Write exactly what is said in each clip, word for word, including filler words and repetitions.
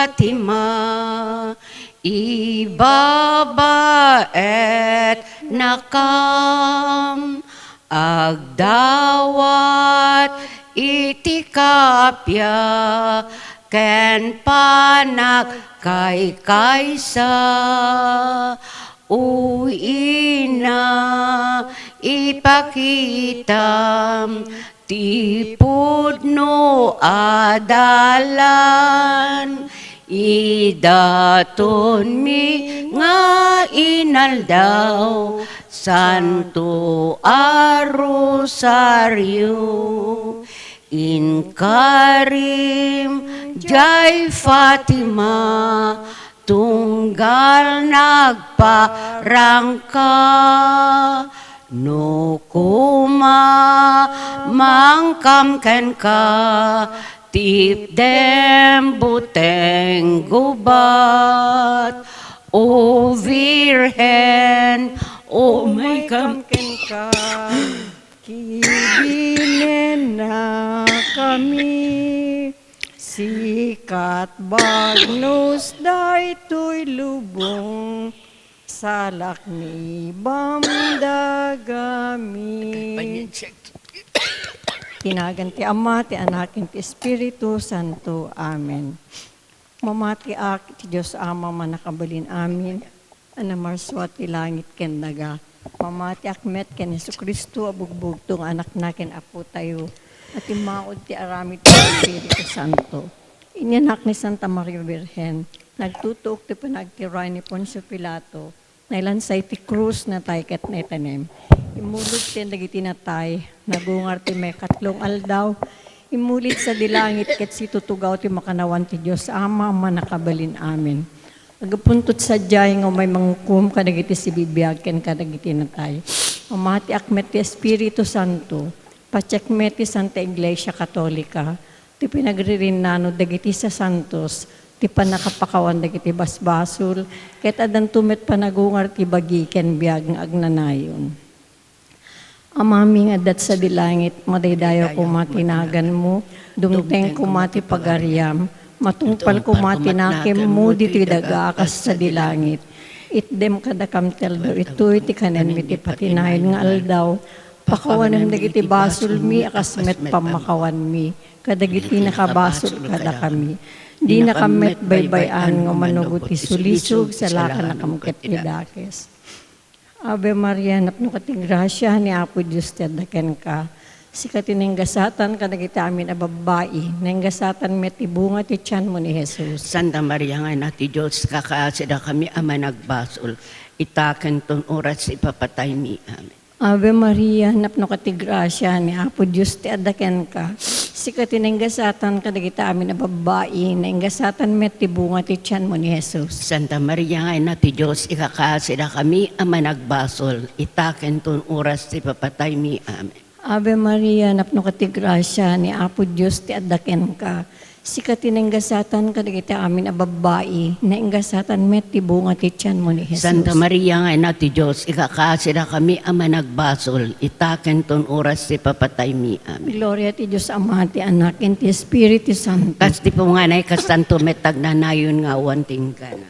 Fatima, ibabaetnakam, agdawat iti kappia ken panagkaykaysa. O Ina, ipakitam ti pudno a dalan, idatonmi nga inaldaw, Santo a Rosario. Inkarim, jay Fatima, tunggal nagparangka, no kumamangkam kenka, tipdem buteng gubat. O Virgen, umaykam kenka, kibinennakami. Sika ti bagnos daytoy lubong, salak ni ibam dagami. Ti nagan ti Ama, ti Anak, ken ti Espiritu Santo. Amen. Mamatiak iti Dios Ama, Mannakabalin-amin, a namarsua ti langit ken daga. Mamatiak met ken Jesu-Cristo a bugbugto nga Anakna ken Apotayo, a timmaud ti aramid ti Espiritu Santo. Inyanak ni Santa Maria Birhen, nagtutuok ti panagtiroay ni Poncio Pilato, nailansa iti krus, natay ket naitanem. Immulog ti dagiti natay, nagungar ti maikatlo nga aldaw, immuli sadi langit ket situtugaw ti makannawan ti Dios Ama a Mannakabalin-amin. Aggapunto ti sadiay nga umay mangukom kadagiti sibibiag ken kadagiti natay. Mamatiak met ti Espiritu Santo, patiek met ti Santa Iglesia Katolika, ti pinagririnnano dagiti sasantos, ti pannakapakawan dagiti basbasol, ket addanto met panagungar ti bagi ken biag nga agnanayon. Amami nga adda sadi langit, madaydayaw koma ti naganmo, dumteng koma ti pagariam, matungpal koma ti nakemmo ditoy daga a kas sadi langit. Itdem kadakam ti aldaw itoy ti kanenmi ti patinayon nga aldaw, pakawanem dagiti basolmi a kas met pammakawanmi kadagiti nakabasol kadakami. Dinakam met baybay-an nga umanugot ti sulisog, salakannakam ket ti dakes. Ave Maria, napnoka ti grasia, ni Apo Dios ti adda kenka. Sika ti nainggasatan kadagiti amin a babbai, nainggasatan met ti bunga ti tianmo ni Jesus. Santa Maria nga Ina ti Dios, ikakaasidakami a managbasol, ita ken ton oras ti ipapataymi. Amen. Ave Maria, napnoka ti grasia, ni Apo Dios ti adda kenka. Sika ti nainggasatan kadagiti amin a babbai, nainggasatan met ti bunga ti tianmo ni Jesus. Santa Maria nga Ina ti Dios, ikakaasidakami a managbasol, ita ken ton oras ti ipapataymi. Amen. Ave Maria, napnoka ti grasia, ni Apo Dios ti adda kenka. Sika ti nainggasatan kadagiti amin a babbai, nainggasatan met ti bunga ti tianmo ni Jesus. Santa Maria nga Ina ti Dios, ikakaasidakami a managbasol, ita ken ton oras ti ipapataymi. Amen. Gloria ti Dios Ama, ti Anak, ken ti Espiritu Santo. Kas ti punganay, kastanto met agnanayon nga awan ti inggana.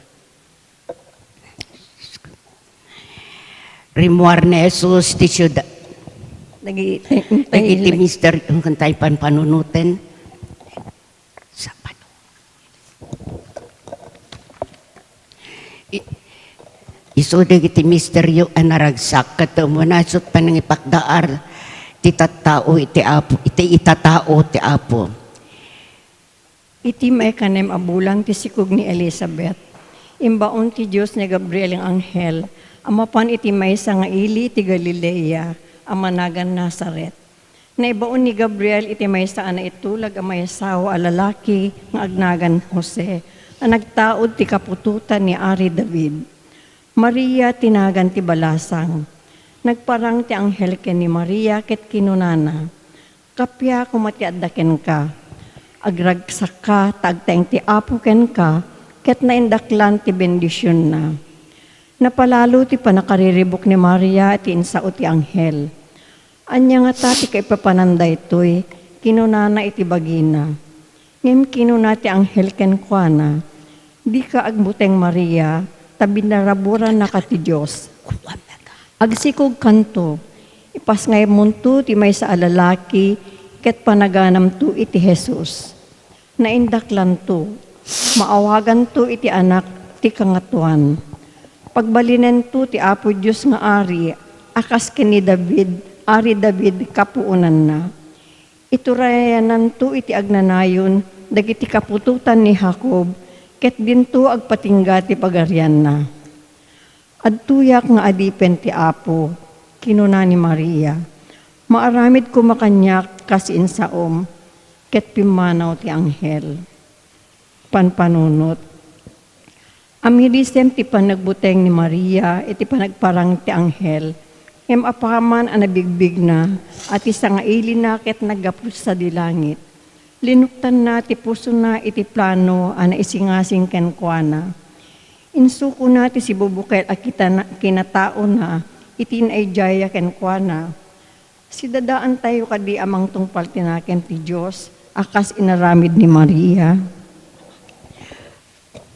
Rimmuar ni Jesus ti siudad. Dagi-, dagiti mister, kantay panpanunuten. Sabado. I-, isu dagiti misteryo a naragsak, ket umuna isu ti panangipakdaar ti tattao iti Apo, iti itatao ti Apo. Iti maikanem a bulan ti sikog ni Elisabet, imbaon ti Dios ni Gabriel nga anghel a mapan iti maysa nga ili iti Galilea a managan Nazaret. Naibaon ni Gabriel iti maysa a naitulag a maisawa a lalaki nga agnagan Jose, a nagtaud ti kaputotan ni Ari David. Maria ti nagan ti balasang. Nagparang ti anghel ken ni Maria ket kinunana, "Kappia koma ti adda kenka. Agragsakka ta agtaeng ti Apo kenka, ket naindaklan ti bendisionna." Napalalo ti pannakariribuk ni Maria iti insao ti anghel. "Ania ngata ti kaipapanan daytoy?" kinunana iti bagina. Ngem kinuna ti anghel kenkuana, Dika agbuteng, Maria, ta binaraburannaka ti Dios. Agsikogkanto, ipasngaymonto ti maysa a lalaki ket panaganamto iti Jesus. Naindaklanto, maawaganto iti Anak ti Kangatoan. Pagbalinento ti Apo Dios nga Ari a kas ken ni David, Ari David kapuonanna. Iturayananto iti agnanayon dagiti kaputotan ni Jacob, ket dinto agpatingga ti pagarianna. Adtoyak nga adipen ti Apo, kinuna ni Maria. Maaramid koma kaniak kas insaom, ket pimmanaw ti anghel. Panpanunot. Amirisem ti panagbuteng ni Maria iti panagparang ti anghel, ngem apaman a nabigbigna a ti sangailina ket naggapu sadi langit, linuktanna ti pusona iti plano a naisingasing kenkuana. Insukona ti sibubukel a kitana-, kinataona iti naijaya kenkuana. Sidadaantayo kadi a mangtungpal ti nakem ti Dios a kas inaramid ni Maria?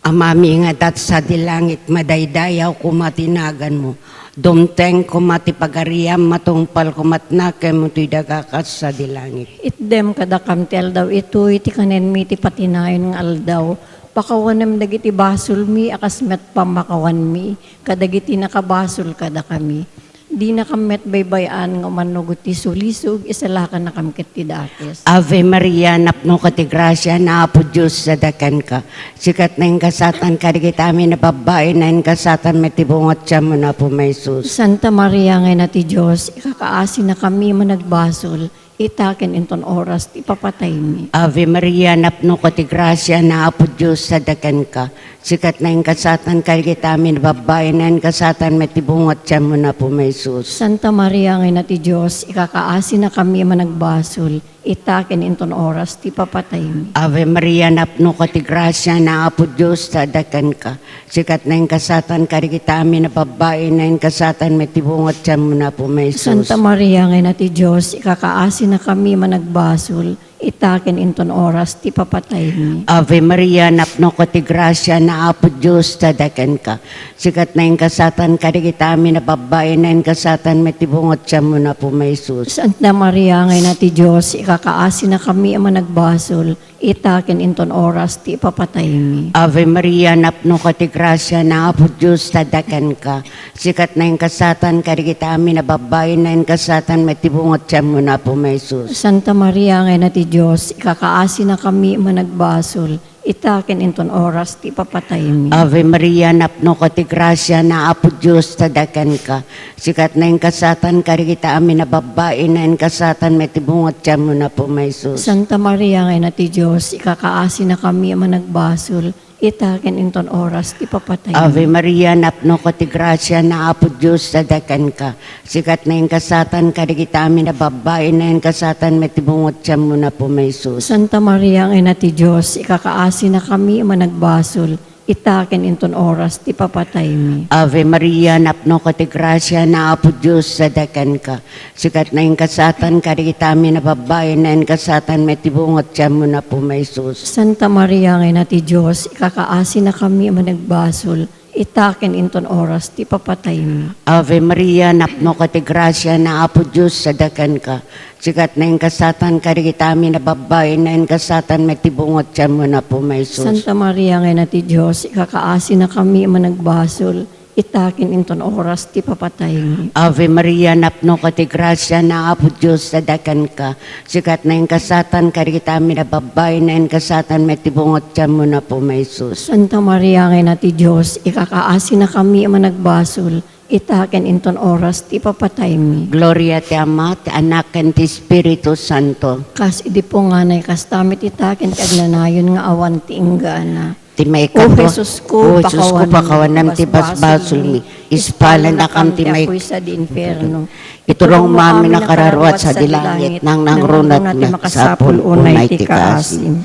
Amami nga adda sadi langit, madaydayaw koma ti naganmo. Dumteng koma ti pagariam, matungpal koma ti nakem toy daga kas sadi langit. Itdem kadakam ti aldaw itoy ti kanenmi ti patinayon nga aldaw. Pakawanem dagiti basolmi a kas met pammakawanmi kadagiti nakabasol kadakami. Dinakam met baybay-an nga umannugot ti sulisog, isalakannakam ket ti dakes. Ave Maria, napnoka ti grasia, ni Apo Dios adda kenka. Sika ti naingasatan kadagiti amin a babbai, naingasatan met ti bunga ti tianmo, ni Apo Jesus. Santa Maria nga Ina ti Dios, ikakaasinakami a managbasol, ita ken inton oras ti ipapataymi. Ave Maria, napnoka ti grasia, ni Apo Dios adda kenka. Sika ti naingasatan kadagiti amin a babbai, naingasatan met ti bunga ti tianmo, ni Apo Jesus. Santa Maria nga Ina ti Dios, ikakaasinakami a managbasol, ita ken inton oras ti ipapataymi. Ave Maria, napnoka ti grasia, ni Apo Dios adda kenka. Sika ti naingasatan kadagiti amin a babbai, naingasatan met ti bunga ti tianmo, ni Apo Jesus. Santa Maria nga Ina ti Dios, ikakaasinakami a managbasol, ita ken inton oras ti ipapataymi. Ave Maria, napnoka ti grasia, ni Apo Dios adda kenka. Sika ti naingasatan kadagiti amin a babbai, naingasatan met ti bunga ti tianmo, ni Apo Jesus. Santa Maria nga Ina ti Dios, ikakaasinakami a managbasol, ita ken inton oras ti ipapataymi. Ave Maria, napnoka ti grasia, ni Apo Dios adda kenka. Sika ti naingasatan kadagiti amin a babbai, naingasatan met ti bunga ti tianmo, ni Apo Jesus. Santa Maria nga Ina ti Dios, ikakaasinakami a managbasol, ita ken inton oras ti ipapataymi. Ave Maria, napnoka ti grasia, ni Apo Dios adda kenka. Sika ti naingasatan kadagiti amin a babbai, naingasatan met ti bunga ti tianmo, ni Apo Jesus. Santa Maria nga Ina ti Dios, ikakaasinakami a managbasol, ita ken inton oras ti ipapataymi. Ave Maria, napnoka ti grasia, ni Apo Dios adda kenka. Sika ti naingasatan kadagiti amin a babbai, naingasatan met ti bunga ti tianmo, ni Apo Jesus. Santa Maria nga Ina ti Dios, ikakaasinakami a managbasol, ita ken inton oras ti ipapataymi. Ave Maria, napnoka ti grasia, ni Apo Dios adda kenka. Sika ti naingasatan kadagiti amin a babbai, naingasatan met ti bunga ti tianmo, ni Apo Jesus. Santa Maria nga Ina ti Dios, ikakaasinakami a managbasol, ita ken inton oras ti ipapataymi. Ave Maria, napnoka ti grasia, ni Apo Dios adda kenka. Sika ti naingasatan kadagiti amin a babbai, naingasatan met ti bunga ti tianmo, ni Apo Jesus. Santa Maria nga Ina ti Dios, ikakaasinakami a managbasol, ita ken inton oras ti ipapataymi. Ave Maria, napnoka ti grasia, ni Apo Dios adda kenka. Sika ti naingasatan kadagiti amin a babbai, naingasatan met ti bunga ti tianmo, ni Apo Jesus. Santa Maria nga Ina ti Dios, ikakaasinakami a managbasol, ita ken inton oras ti ipapataymi. Gloria ti Ama, ti Anak, ken ti Espiritu Santo. Kas idi punganay, kasta met ita ken ti agnanayon nga awan ti inggana. Ti maikadua, O Jesus ko, O Jesus ko, pakawanam ti basbasolmi, ispalennakam ti maik-, apuy sadi infierno. Iturongmo amin a kararuat sadi langit, nangnangruna ti makasapul unay ti kaasim.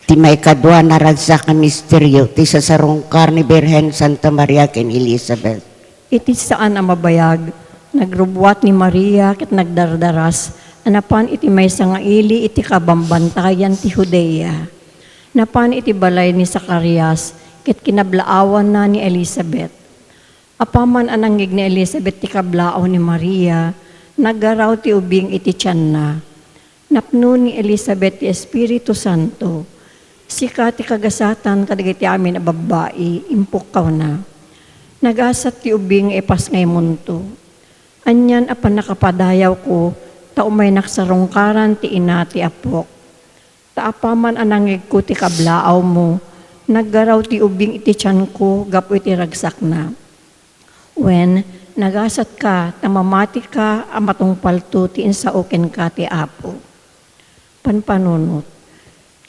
Ti maikadua a naragsak a misterio, ti sasarungkar ni Birhen Santa Maria ken Elizabeth. Iti saan a mabayag, nagrubbuat ni Maria ket nagdardaras a napan iti maysa nga ili iti kabambantayan ti Judea. Napan iti balay ni Zacarias ket kinablaawanna ni Elisabet. Apaman a nangngeg ni Elisabet ti kablaaw ni Maria, naggaraw ti ubing iti tianna. Napno ni Elisabet ti Espiritu Santo. "Sika ti kagasatan kadagiti amin a babbai," impukkawna. "Nagasat ti ubing nga ipasngaymonto. Anian a pannakapadayawko, ta umaynak sarungkaran ti ina ti apok. Ta apaman a nangngegko ti kablaawmo, naggaraw ti ubing iti tianko gapu iti ragsakna. Wen, nagasatka ta mamatika a matungpalto ti insao kenka ti Apo." Panpanunot.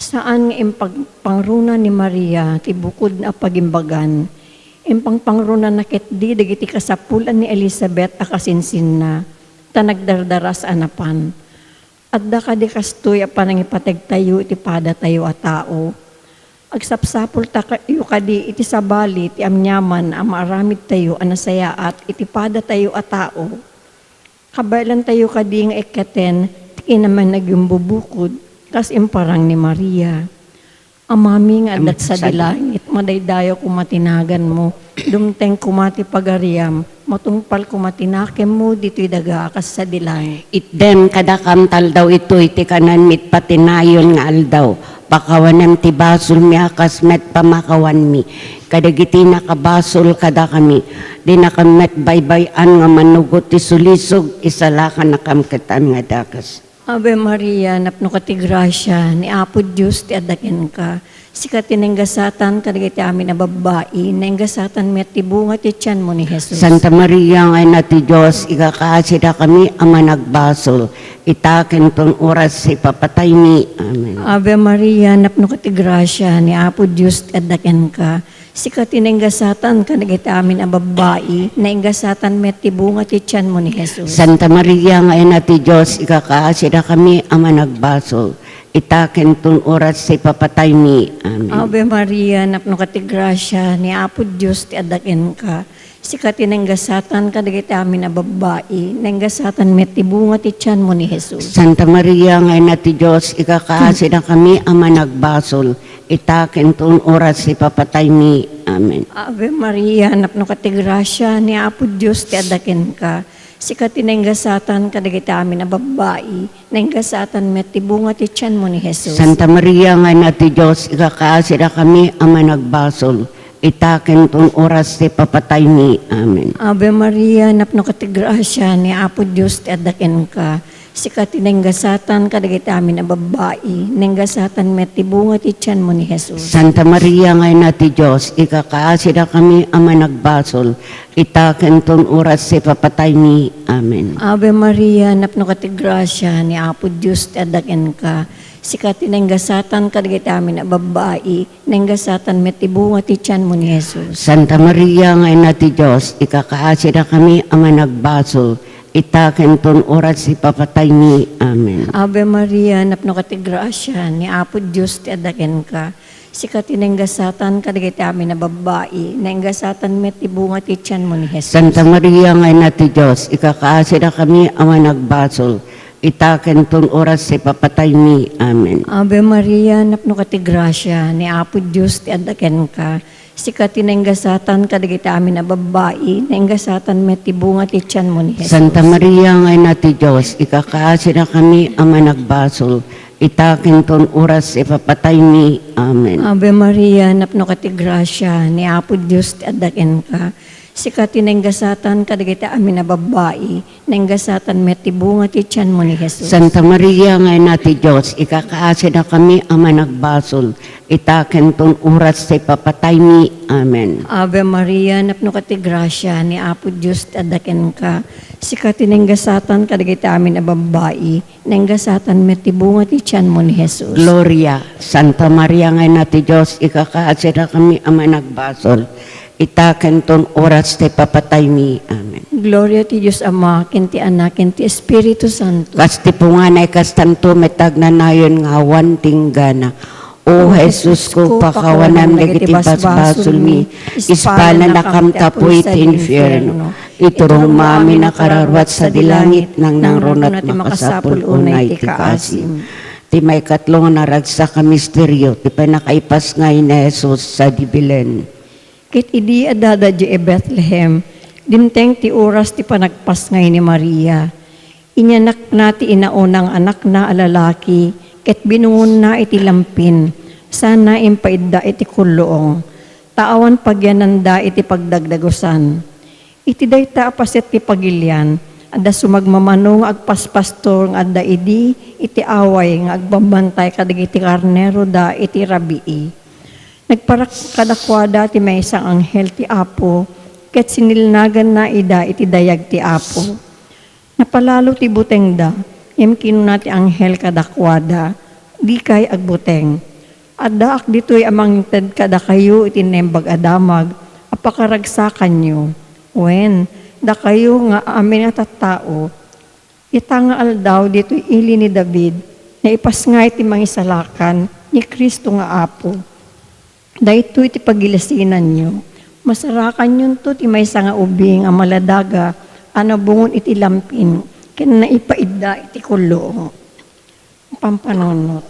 Saan nga impagpangruna ni Maria ti bukodna a pagimbagan. Impangpangrunana ketdi dagiti kasapulan ni Elisabet a kasinsinna, ta nagdardaras a napan. Adda kadi kastoy a panangipategtayo iti padatayo a tao? Agsapsapultayo kadi iti sabali ti amiaman a maaramidtayo a nasayaat iti padatayo a tao? Kabaelantayo kadi nga ikkaten ti kinamanagimbubukod kas imparang ni Maria? Amami nga adda sadi langit, madaydayaw koma ti naganmo. Dumteng koma ti pagariam, matungpal koma ti nakemmo ditoy daga a kas sadi langit. Itdem kadakam ta aldaw itoy ti kananmi iti patinayon nga aldaw. Pakawanem ti basolmi a kas met pamakawanmi kadagiti nakabasol kadakami. Dinakam met baybay-an nga manugot ti sulisog, isalakannakam ket-an nga dakes. Ave Maria, napnoka ti grasia, ni Apo Dios ti adda kenka. Sika ti naingasatan kadagiti amin a babbai, naingasatan met ti bunga ti tianmo ni Jesus. Santa Maria nga Ina ti Dios, ikakaasidakami a managbasol, ita ken ton oras ti ipapataymi. Amen. Ave Maria, napnoka ti grasia, ni Apo Dios ti adda kenka. Sika ti naingasatan kadagiti amin a babbai, naingasatan met ti bunga ti tianmo ni Jesus. Santa Maria nga Ina ti Dios, ikakaasidakami a managbasol, ita ken ton oras ti ipapataymi. Amen. Ave Maria, napnoka ti grasia, ni Apo Dios ti adda kenka. Sika ti naingasatan kadagiti amin a babbai, naingasatan met ti bunga ti tianmo ni Jesus. Santa Maria nga Ina ti Dios, ikakaasidakami a managbasol, ita ken ton oras ti ipapataymi. Amen. Ave Maria, napnoka ti grasia, ni Apo Dios ti adda kenka. Sika ti naingasatan kadagiti amin a babbai, naingasatan met ti bunga ti tianmo ni Jesus. Santa Maria nga Ina ti Dios, ikakaasidakami a managbasol, ita ken ton oras ti ipapataymi. Amen. Ave Maria, napnoka ti grasia, ni Apo Dios ti adda kenka. Sika ti naingasatan kadagiti amin a babbai, naingasatan met ti bunga ti tianmo ni Jesus. Santa Maria nga Ina ti Dios, ikakaasidakami a managbasol, ita ken ton oras ti ipapataymi. Amen. Ave Maria, napnoka ti grasia, ni Apo Dios ti adda kenka. Sika ti naingasatan kadagiti amin a babbai, naingasatan met ti bunga ti tianmo ni Jesus. Santa Maria nga Ina ti Dios, ikakaasidakami a managbasol, ita ken ton oras ti ipapataymi. Amen. Ave Maria, napnoka ti grasia, ni Apo Dios ti adda kenka. Sika ti naingasatan kadagiti amin a babbai, naingasatan met ti bunga ti tianmo ni Jesus. Santa Maria nga Ina ti Dios, ikakaasidakami a managbasol, ita ken ton oras ti ipapataymi. Amen. Ave Maria, napnoka ti grasia, ni Apo Dios ti adda kenka. Sika ti naingasatan kadagiti amin a babbai, naingasatan met ti bunga ti tianmo ni Jesus. Santa Maria nga Ina ti Dios, ikakaasidakami a managbasol, ita ken ton oras ti ipapataymi. Amen. Ave Maria, napnoka ti grasia, ni Apo Dios ti adda kenka. Sika ti naingasatan kadagiti amin a babbai, naingasatan met ti bunga ti tianmo ni Jesus. Santa Maria nga Ina ti Dios, ikakaasidakami a managbasol, ita ken ton oras ti ipapataymi. Amen. Ave Maria, napnoka ti grasia, ni Apo Dios ti adda kenka. Sika ti naingasatan kadagiti amin a babbai, naingasatan met ti bunga ti tianmo ni Jesus. Gloria, Santa Maria nga Ina ti Dios, ikakaasidakami a managbasol, ita ken ton oras ti ipapataymi. Amen. Gloria ti Dios Ama, ken ti Anak, ken ti Espiritu Santo. Kas ti punganay, kastanto met agnanayon nga awan tinggana. O Jesusko, pakawanam dagiti basbasolmi, ispalannakam ta apuy ti infierno. Iturongmo amin a kararua ti sadi langit, nangnangruna ti makasapul unay ti kaasim. Ti maikatlo nga naragsak a misterio, ti pannakaipasngay ni Jesus sadi Belen. Ket idi addada idiay Betlehem, dimteng ti oras ti panagpasngay ni Maria. Inyanakna ti inauna nga anakna a lalaki, ket binungonna iti lampin, sana impaidda iti kulluong. Ta awan pagyananda iti pagdagdagusan. Iti dayta a paset ti pagilian, adda sumagmamano nga agpaspastor nga adda idi iti away nga agbambantay kadagiti karneroda iti rabii. Nagparak kadakuada ti maysa nga anghel ti Apo, ket sinilnaganna ida iti dayag ti Apo. Napalalo ti butengda, ngem kinuna ti anghel kadakuada, "Dikay agbuteng. Addaak ditoy a mangted kadakayo iti naimbag a damag a pakaragsakanyo. Wen, dakayo nga amin a tattao, ita nga aldaw ditoy ili ni David, naipasngay ti Mangisalakan, ni Cristo nga Apo. Daytoy ti pagilasinanyo. Masarakanyonto ti maysa nga ubing a maladaga a nabungon iti lampin ken naipaidda iti kulluong." Pampanunot.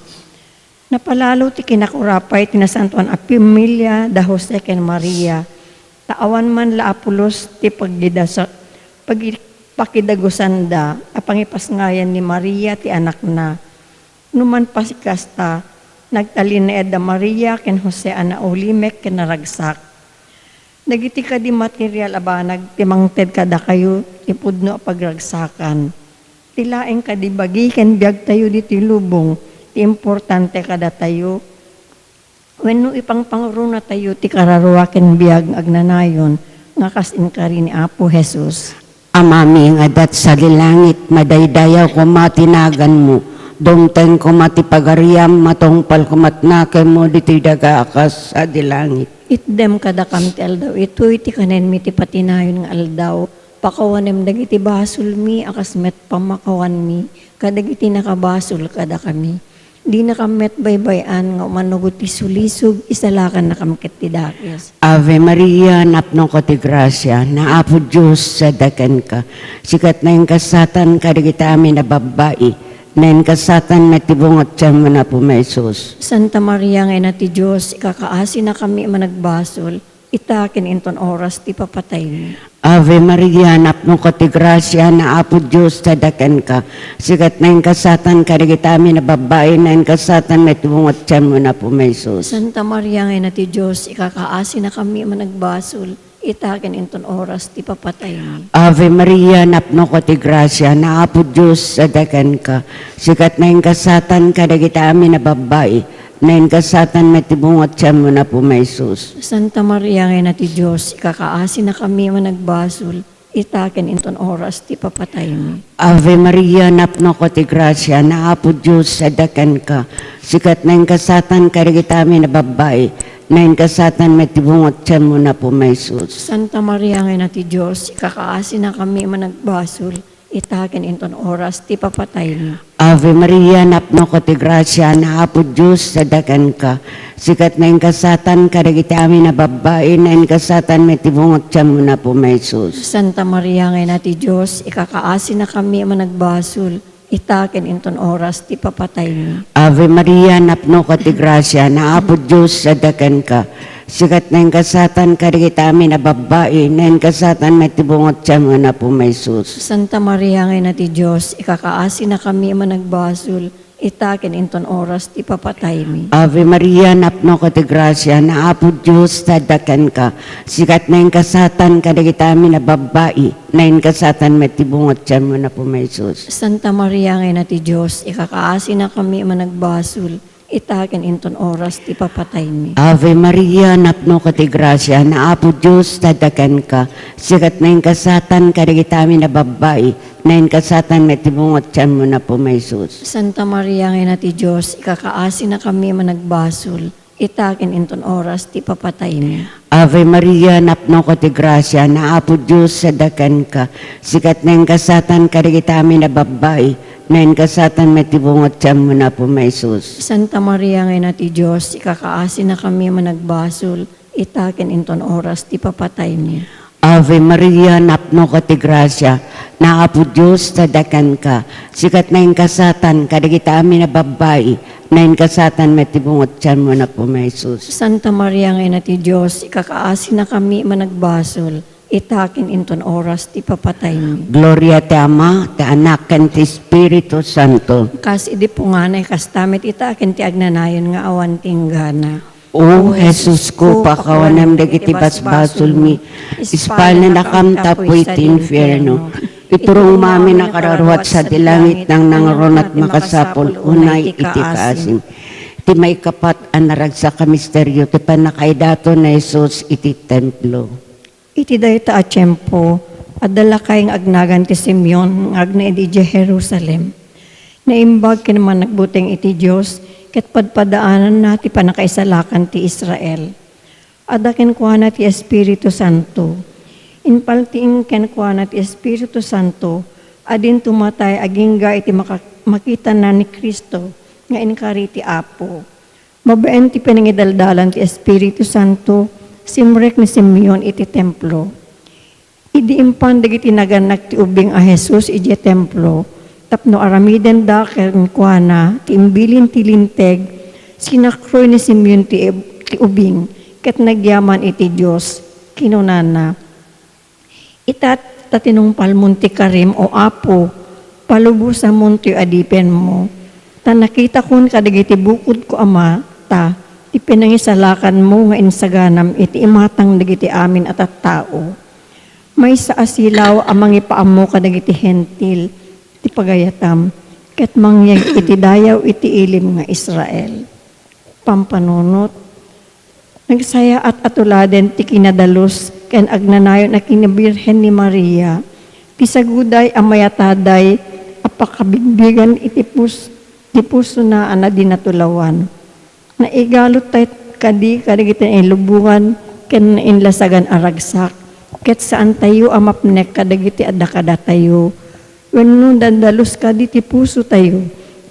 Napalalo ti kinakurapay ti nasantoan a pamilia da Jose ken Maria, ta awan man la a pulos ti pagidasa-, pagi-, pakidagusanda a pangipasngayan ni Maria ti anakna. No manpasikasta, nagtalinaed da Maria ken Jose a naulimek ken naragsak. Dagiti kadi material a banag ti mangted kadakayo ti pudno a pagragsakan. Ti laeng kadi bagi ken biagtayo ditoy lubong ti importante kadatayo. Wenno ipangpangurunatayo ti kararua ken biag nga agnanayon nga kas inkari ni Apo Jesus. Amami nga adda sadi langit, madaydayaw koma ti naganmo. Dumteng koma ti pagariam, matungpal koma ti nakemmo ditoy daga a kas sadi langit. Itdem kadakam ti aldaw itoy ti kanenmi ti patinayon nga aldaw. Pakawanem dagiti basolmi a kas met pammakawanmi kadagiti nakabasol kadakami. Dinakam met baybay-an nga umannurot ti sulisog, isalakannakam ket ti dakes. Ave Maria, napnoka ti grasia, ni Apo Dios adda kenka. Sika ti naingasatan kadagiti amin a babbai, naingasatan met ti bunga ti tianmo, ni Apo Jesus. Santa Maria nga Ina ti Dios, ikakaasinakami a managbasol, ita ken inton oras ti papataymi. Ave Maria, napnoka ti grasia, ni Apo Dios adda kenka. Sika ti naingasatan kadagiti amin a babbai, naingasatan met ti bunga ti tianmo, ni Apo Jesus. Santa Maria nga Ina ti Dios, ikakaasinakami a managbasol, ita ken inton oras ti papataymi. Ave Maria, napnoka ti grasia, ni Apo Dios adda kenka. Sika ti naingasatan kadagiti amin a babbai, naingasatan met ti bunga ti tianmo, ni Apo Jesus. Santa Maria nga Ina ti Dios, ikakaasinakami a managbasol, ita ken inton oras ti papataymi. Ave Maria, napnoka ti grasia, ni Apo Dios adda kenka. Sika ti naingasatan kadagiti amin a babbai, naingasatan met ti bunga ti tianmo, ni Apo Jesus. Santa Maria nga Ina ti Dios, ikakaasinakami a managbasol, ita ken inton oras ti papataymi. Ave Maria, napnoka ti grasia, ni Apo Dios adda kenka. Sika ti naingasatan kadagiti amin a babbai, naingasatan met ti bunga ti tianmo, ni Apo Jesus. Santa Maria nga Ina ti Dios, ikakaasinakami a managbasol, ita ken inton oras ti papataymi. Ave Maria, napnoka ti grasia, ni Apo Dios adda kenka. Sika ti naingasatan kadagiti amin a babbai, naingasatan met ti bunga ti tianmo, ni Apo Jesus. Santa Maria nga Ina ti Dios, ikakaasinakami a managbasol, ita ken inton oras ti papataymi. Ave Maria, napnoka ti grasia, ni Apo Dios adda kenka. Sika ti naingasatan kadagiti amin a babbai, naingasatan met ti bunga ti tianmo, ni Apo Jesus. Santa Maria nga Ina ti Dios, ikakaasinakami a managbasol, ita ken inton oras ti papataymi. Ave Maria, napnoka ti grasia, ni Apo Dios adda kenka. Sika ti naingasatan kadagiti amin a babbai, naingasatan met ti bunga ti tianmo, ni Apo Jesus. Santa Maria nga Ina ti Dios, ikakaasinakami a managbasol, ita ken inton oras ti papataymi. Ave Maria, napnoka ti grasia, ni Apo Dios adda kenka. Sika ti naingasatan kadagiti amin a babbai, naingasatan met ti bunga ti tianmo, ni Apo Jesus. Santa Maria nga Ina ti Dios, ikakaasinakami a managbasol, ita ken inton oras ti papataymi. Ave Maria, napnoka ti grasia, Apo Dios, ta adda kenka. Sika ti naingasatan kadagiti amin a babbai, naingasatan met ti bunga ti tianmo, Apo mi Jesus. Santa Maria nga Ina ti Dios, ikakaasinakami a managbasol, ita ken inton oras ti papataymi. Gloria ti Ama, ti Anak, ken ti Espiritu Santo. Kas idi punganay, kasta met ita ken ti agnanayon nga awan ti inggana. O Jesusko, pakawanem dagiti basbasolmi, ispalnakam tapno iti infierno. Iturongmo amin a kararua sadi langit, nangnangruna ti makasapul unay iti kaasim. Ti maikapat a naragsak a misterio ti pannakaidaton ni Jesus iti templo. Iti dayta a tiempo, adda lakay nga agnagan ti Simeon nga agnaed idiay Jerusalem. Naimbag ken managbuteng iti Dios ket padpadaananna ti pannakaisalakan ti Israel. Adda kenkuana ti Espiritu Santo. Impaltiing kenkuana ti Espiritu Santo a dinto matay agingga iti maka-, makitana ni Cristo nga inkari ti Apo. Babaen ti panangidaldalan ti Espiritu Santo, simrek ni Simeon iti templo. Idi impan dagiti nagannak ti ubing a Jesus idiay templo tapno aramidenda kenkuana ti imbilin ti Linteg, sinakroy ni Simeon ti ib-, ti ubing ket nagyaman iti Dios. Kinunana, "Ita ta tinungpalmon ti karim, O Apo, palubosamon toy adipenmo. Ta nakitakon kadagiti bukodko a mata ti panangisalakanmo nga insaganam iti imatang dagiti amin a tattao. Maysa a silaw a mangipaammo kadagiti Hentil ti pagayatam, ket mangyeg iti dayaw iti ilim nga Israel." Pampanunot. Nagsayaat a tuladen ti kinadalus ken agnanayon a kinabirhen ni Maria, ti saguday a mayataday a pakabigbigan iti pus-, ti pusona a nadinatulawan. Naigaluttay kadi kadagiti nailubongan ken nainlasagan a ragsak, ket saantayo a mapnek kadagiti adda kadatayo. Wenno, nadalus kadi ti pusotayo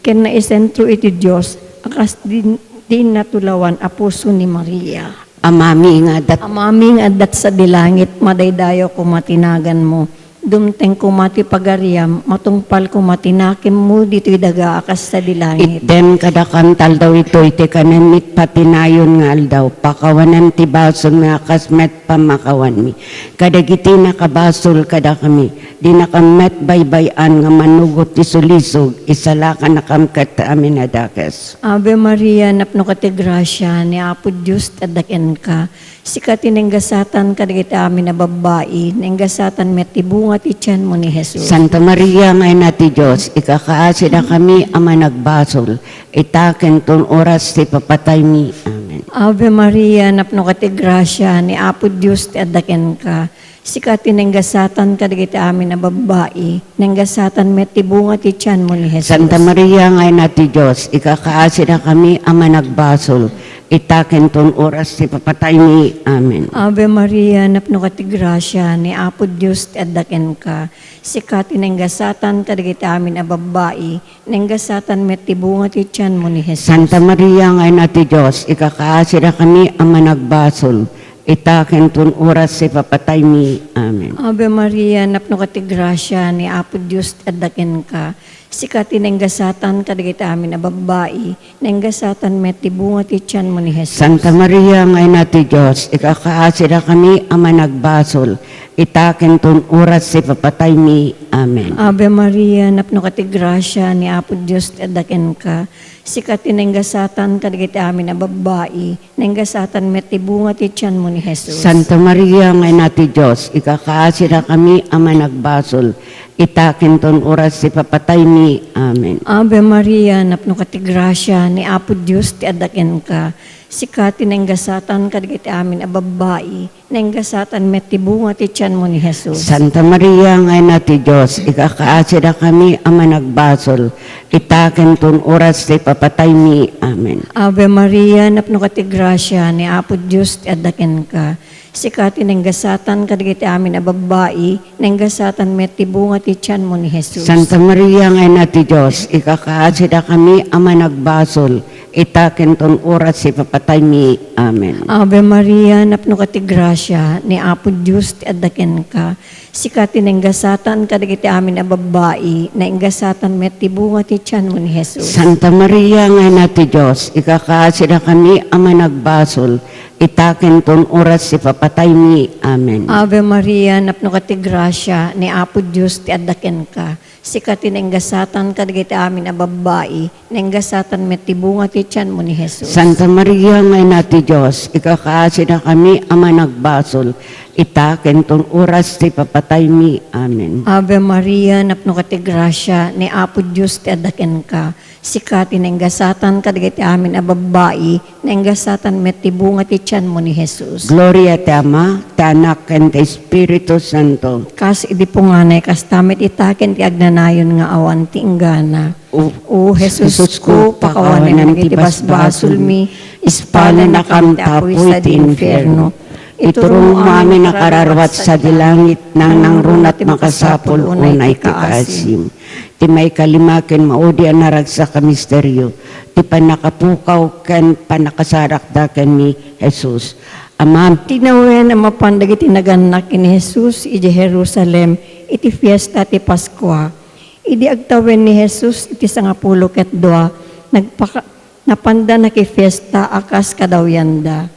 ken naisentro iti Dios a kas din-, dinatulawan a puso ni Maria. Amami nga adda-, Amami nga adda sadi langit, madaydayaw koma ti naganmo. Dumteng koma ti pagariam, matungpal koma ti nakemmo ditoy daga a kas sadi langit. Itdem kadakam ti aldaw itoy ti kanen iti patinayon nga aldaw. Pakawanem ti basolmi a kas met pammakawanmi kadagiti nakabasol kadakami. Dinakam met baybay-an nga manugot ti sulisog, isalakanakam ket amin a dakes. Ave Maria, napnoka ti grasia, ni Apo Dios ti adda kenka. Sika ti naingasatan kadagiti amin a babbai, naingasatan met ti bunga ti tianmo ni Jesus. Santa Maria nga Ina ti Dios, ikakaasidakami a managbasol, ita ken ton oras ti papataymi. Amen. Ave Maria, napnoka ti grasia, ni Apo Dios ti adda kenka. Sika ti naingasatan kadagiti amin a babbai, naingasatan met ti bunga ti tianmo ni Jesus. Santa Maria nga Ina ti Dios, ikakaasidakami a managbasol, ita ken ton oras ti papataymi. Amen. Ave Maria, napnoka ti grasia, ni Apo Dios ti adda kenka. Sika ti naingasatan kadagiti amin a babbai, naingasatan met ti bunga ti tianmo ni Jesus. Santa Maria nga Ina ti Dios, ikakaasidakami a managbasol, ita ken ton oras ti papataymi. Amen. Ave Maria, napnoka ti grasia, ni Apo Dios ti adda kenka. Sika ti naingasatan kadagiti amin a babbai, naingasatan met ti bunga ti tianmo ni Jesus. Santa Maria nga Ina ti Dios, ikakaasidakami a managbasol, ita ken ton oras ti papataymi. Amen. Ave Maria, napnoka ti grasia, ni Apo Dios ti adda kenka. Sika ti naingasatan kadagiti amin a babbai, naingasatan met ti bunga ti tianmo ni Jesus. Santa Maria nga Ina ti Dios, ikakaasidakami a managbasol, ita ken ton oras ti papataymi. Amen. Ave Maria, napnoka ti grasia, ni Apo Dios ti adda kenka. Sika ti naingasatan kadagiti amin a babbai, naingasatan met ti bunga ti tianmo ni Jesus. Santa Maria nga Ina ti Dios, ikakaasidakami a managbasol, ita ken ton oras ti papataymi. Amen. Ave Maria, napnoka ti grasia, ni Apo Dios ti adda kenka. Sika ti naingasatan kadagiti amin a babbai, naingasatan met ti bunga ti tianmo ni Jesus. Santa Maria nga Ina ti Dios, ikakaasidakami a managbasol, ita ken ton oras ti papataymi. Amen. Ave Maria, napnoka ti grasia, ni Apo Dios ti adda kenka. Sika ti naingasatan kadagiti amin a babbai, naingasatan met ti bunga ti tianmo ni Jesus. Santa Maria nga Ina ti Dios, ikakaasidakami a managbasol, ita ken ton oras ti papataymi. Amen. Ave Maria, napnoka ti grasia, ni Apo Dios ti adda kenka. Sika ti naingasatan kadagiti amin a babbai, naingasatan met ti bunga ti tianmo ni Jesus. Santa Maria nga Ina ti Dios, ikakaasidakami a managbasol, ita ken ton oras ti papataymi. Amen. Ave Maria, napnoka ti grasia, ni Apo Dios ti adda kenka. Sika ti naingasatan kadagiti amin a babbai, naingasatan met ti bunga ti tianmo ni Jesus. Gloria ti Ama, ti Anak, ken ti Espiritu Santo. Kas idi punganay, kasta met ita ken ti agnanayon nga awan ti inggana. O, O Jesus ko, pakawanem dagiti basbasolmi, ispalanakam ta apuy sadi infierno. Iturongmo amin a kararwat sadi langit, nangnangruna ti makasapul unay ti kaasim. Ti maikalima ken maudi a naragsak a misterio, ti pannakapukaw ken pannakasarakda ken ni Jesus. Amam. Tinawen a mapan dagiti nagannak ken ni Jesus idiay Jerusalem iti fiesta ti Paskua. Idi agtawen ni Jesus iti sangapulo ket dua, nagpaka-, napanda nakifiesta a kas kadawyanda.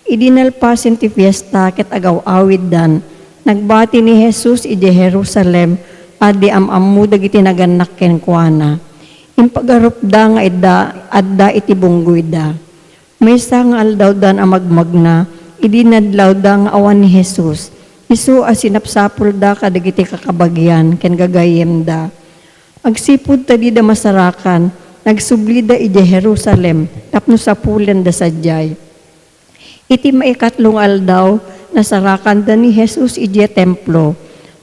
Idi nalpasen ti fiesta ket agaw-awiddan, nagbati ni Jesus idiay Jerusalem a di am-ammo dagiti nagannak kenkuana. Impagarupda nga idda adda iti bunggoyda. Maysa nga aldawdan a magmagna, idi nadlawda nga awan ni Jesus, isu a sinapsapulda kadagiti kakabagian ken gagayyemda. Agsipud ta dida masarakan, nagsublida idiay Jerusalem tapno sapulenda sadiay. Iti maikatlo nga aldaw, nasarakanda ni Jesus idiay templo.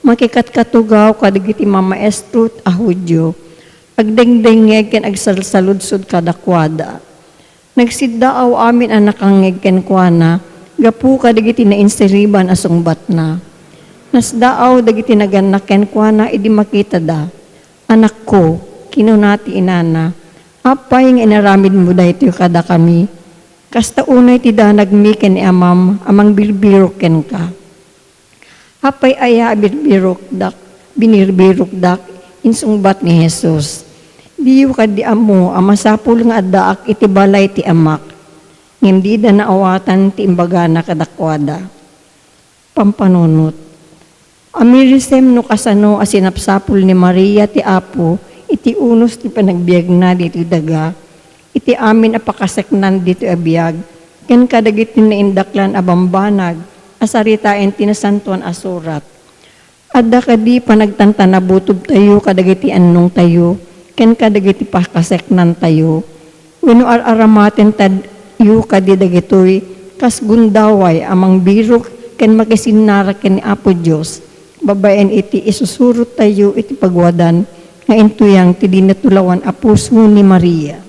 Makikatkatugaw kadagiti mamaestro a Judio. Agdengdengngeg ken agsalsaludsod kadakuada. Nagsiddaaw amin a nakangngeg kenkuana gapu kadagiti nainsiriban a sungbatna. Nasdaaw dagiti nagannak kenkuana idi makitada. "Anakko," kinuna ti inana, "apay nga inaramidmo daytoy kadakami? Kasta unay ti danagmi ken ni amam a mangbirbirok kenka." "Apay aya a birbirokdak, binirbirokdak?" insungbat ni Jesus. "Diyo kadi ammo a masapul nga addaak iti balay ti Amak?" Ngem dida naawatan ti imbagana kadakuada. Pampanunot. Amirisem no kasano a sinapsapul ni Maria ti Apo iti unos ti panagbiagna ditoy daga, iti amin a pakaseknan ditoy a biag, ken kadagiti naindaklan a bambanag a saritaen ti Nasantoan a Surat. Adda kadi panagtantanabutobtayo kadagiti annongtayo ken kadagiti pakaseknantayo? Wenno ar-aramatentayo kadi dagitoy kas gundaway a mangbirok ken makisinnara ken ni Apo Dios babaen iti isusurottayo iti pagwadan nga intuyang ti di natulawan a puso ni Maria?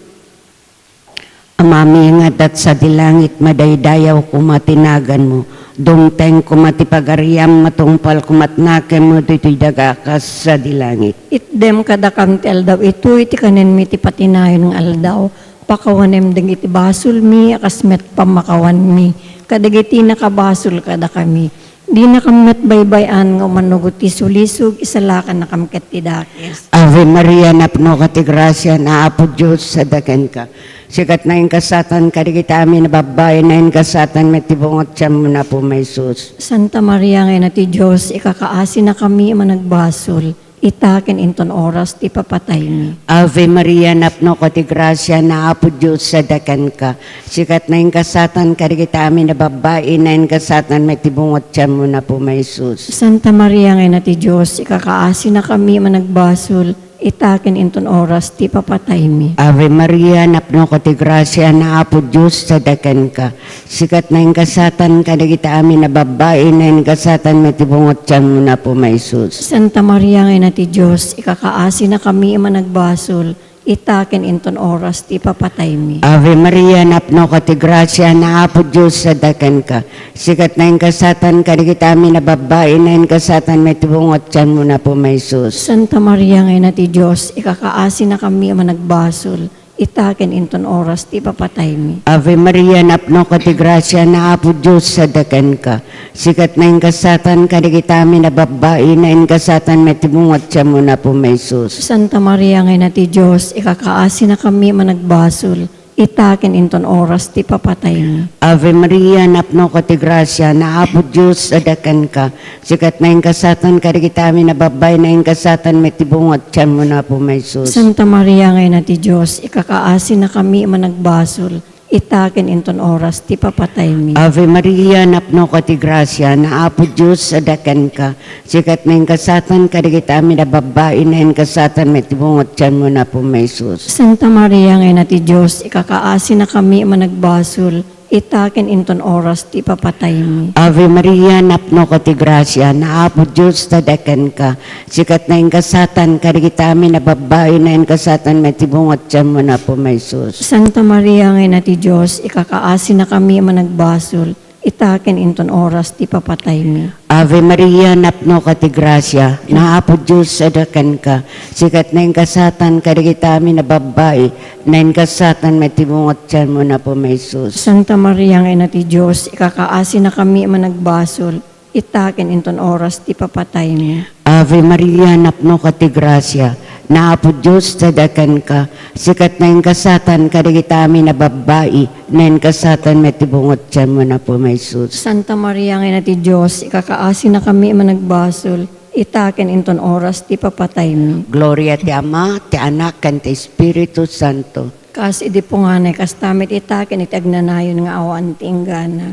Amami nga adda sadi langit, madaydayaw koma ti naganmo. Dumteng koma ti pagariam, matungpal koma ti nakemmo ditoy daga kas sadi langit. Itdem kadakam ti aldaw itoy ti kanenmi ti patinayon nga aldaw. Pakawanem dagiti basolmi a kas met pammakawanmi kadagiti nakabasol kadakami. Dinakam met baybay-an nga umano ti sulisog, isalakannakam ket ti dakes. Ave Maria, napnoka ti grasia, ni Apo Dios adda kenka. Sika ti naingasatan kadagiti amin a babbai, naingasatan met ti bunga ti tianmo, Apo, nga Jesus. Santa Maria nga Ina ti Dios, ikakaasinakami a managbasol, ita ken inton oras ti papataymi. Ave Maria, napnoka ti grasia, ni Apo Dios adda kenka. Sika ti naingasatan kadagiti amin a babbai, naingasatan met ti bunga ti tianmo, Apo, nga Jesus. Santa Maria nga Ina ti Dios, ikakaasinakami a managbasol, ita ken inton oras ti papataymi. Ave Maria, napnoka ti grasia, ni Apo Dios sadakenka. Sika ti naingasatan kadagiti amin a babbai, naingasatan met ti bunga ti tianmo, ni Apo Jesus. Santa Maria nga Ina ti Dios, ikakaasinakami a managbasol, ita ken inton oras ti papataymi. Ave Maria, napnoka ti grasia, ni Apo Dios sadakenka. Sika ti naingasatan kadagiti amin a babbai, naingasatan met ti bunga ti tianmo, ni Apo Jesus. Santa Maria nga Ina ti Dios, ikakaasinakami a managbasol, ita ken inton oras ti papataymi. Ave Maria, napnoka ti grasia, ni Apo Dios sadakenka. Sika ti naingasatan kadagiti amin a babbai, naingasatan met ti bunga ti tianmo, ni Apo Jesus. Santa Maria nga Ina ti Dios, ikakaasinakami a managbasol, ita ken inton oras ti papataymi. Ave Maria, napnoka ti grasia, ni Apo Dios sadakenka. Sika ti naingasatan kadagiti amin a babbai, naingasatan met ti bunga ti tianmo, ni Apo Jesus. Santa Maria nga Ina ti Dios, ikakaasinakami a managbasol, ita ken inton oras ti papataymi. Ave Maria, napnoka ti grasia, ni Apo Dios sadakenka. Sika ti naingasatan kadagiti amin a babbai, naingasatan met ti bunga ti tianmo, ni Apo Jesus. Santa Maria nga Ina ti Dios, ikakaasinakami a managbasol, ita ken inton oras ti papataymi. Ave Maria, napnoka ti grasia, ni Apo Dios sadakenka. Sika ti naingasatan kadagiti amin a babbai, naingasatan met ti bunga ti tianmo, ni Apo Jesus. Santa Maria nga Ina ti Dios, ikakaasinakami a managbasol, ita ken inton oras ti papataymi. Ave Maria, napnoka ti grasia, ni Apo Dios sadakenka. Sika ti naingasatan kadagiti amin a babbai, naingasatan met ti bunga ti tianmo, ni Apo Jesus. Santa Maria nga Ina ti Dios, ikakaasinakami a managbasol, ita ken inton oras ti papataymi. Ave Maria, napnoka ti grasia, ni Apo Dios sadakenka. Sika ti naingasatan kadagiti amin a babbai, naingasatan met ti bunga ti tianmo, ni Apo Jesus. Santa Maria nga Ina ti Dios, ikakaasinakami a managbasol, ita ken inton oras ti papataymi. Gloria ti Ama, ti Anak, ken ti Espiritu Santo. Kas idi punganay, kasta met ita ken iti agnanayon nga awan ti inggana.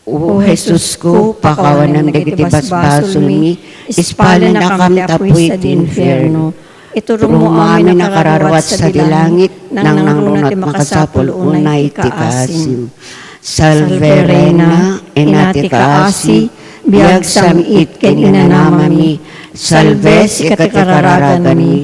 O Jesusko, pakawanem dagiti basbasolmi, ispalenakam ti apuy sadi infierno. Iturongmo amin a kararuat sadi langit, nangnangruna ti makasapul unay ti kaasim. Salve Reina, Ina ti kaasi, biag, sam-it ken inanamami. Salve, sika ti kararaganmi,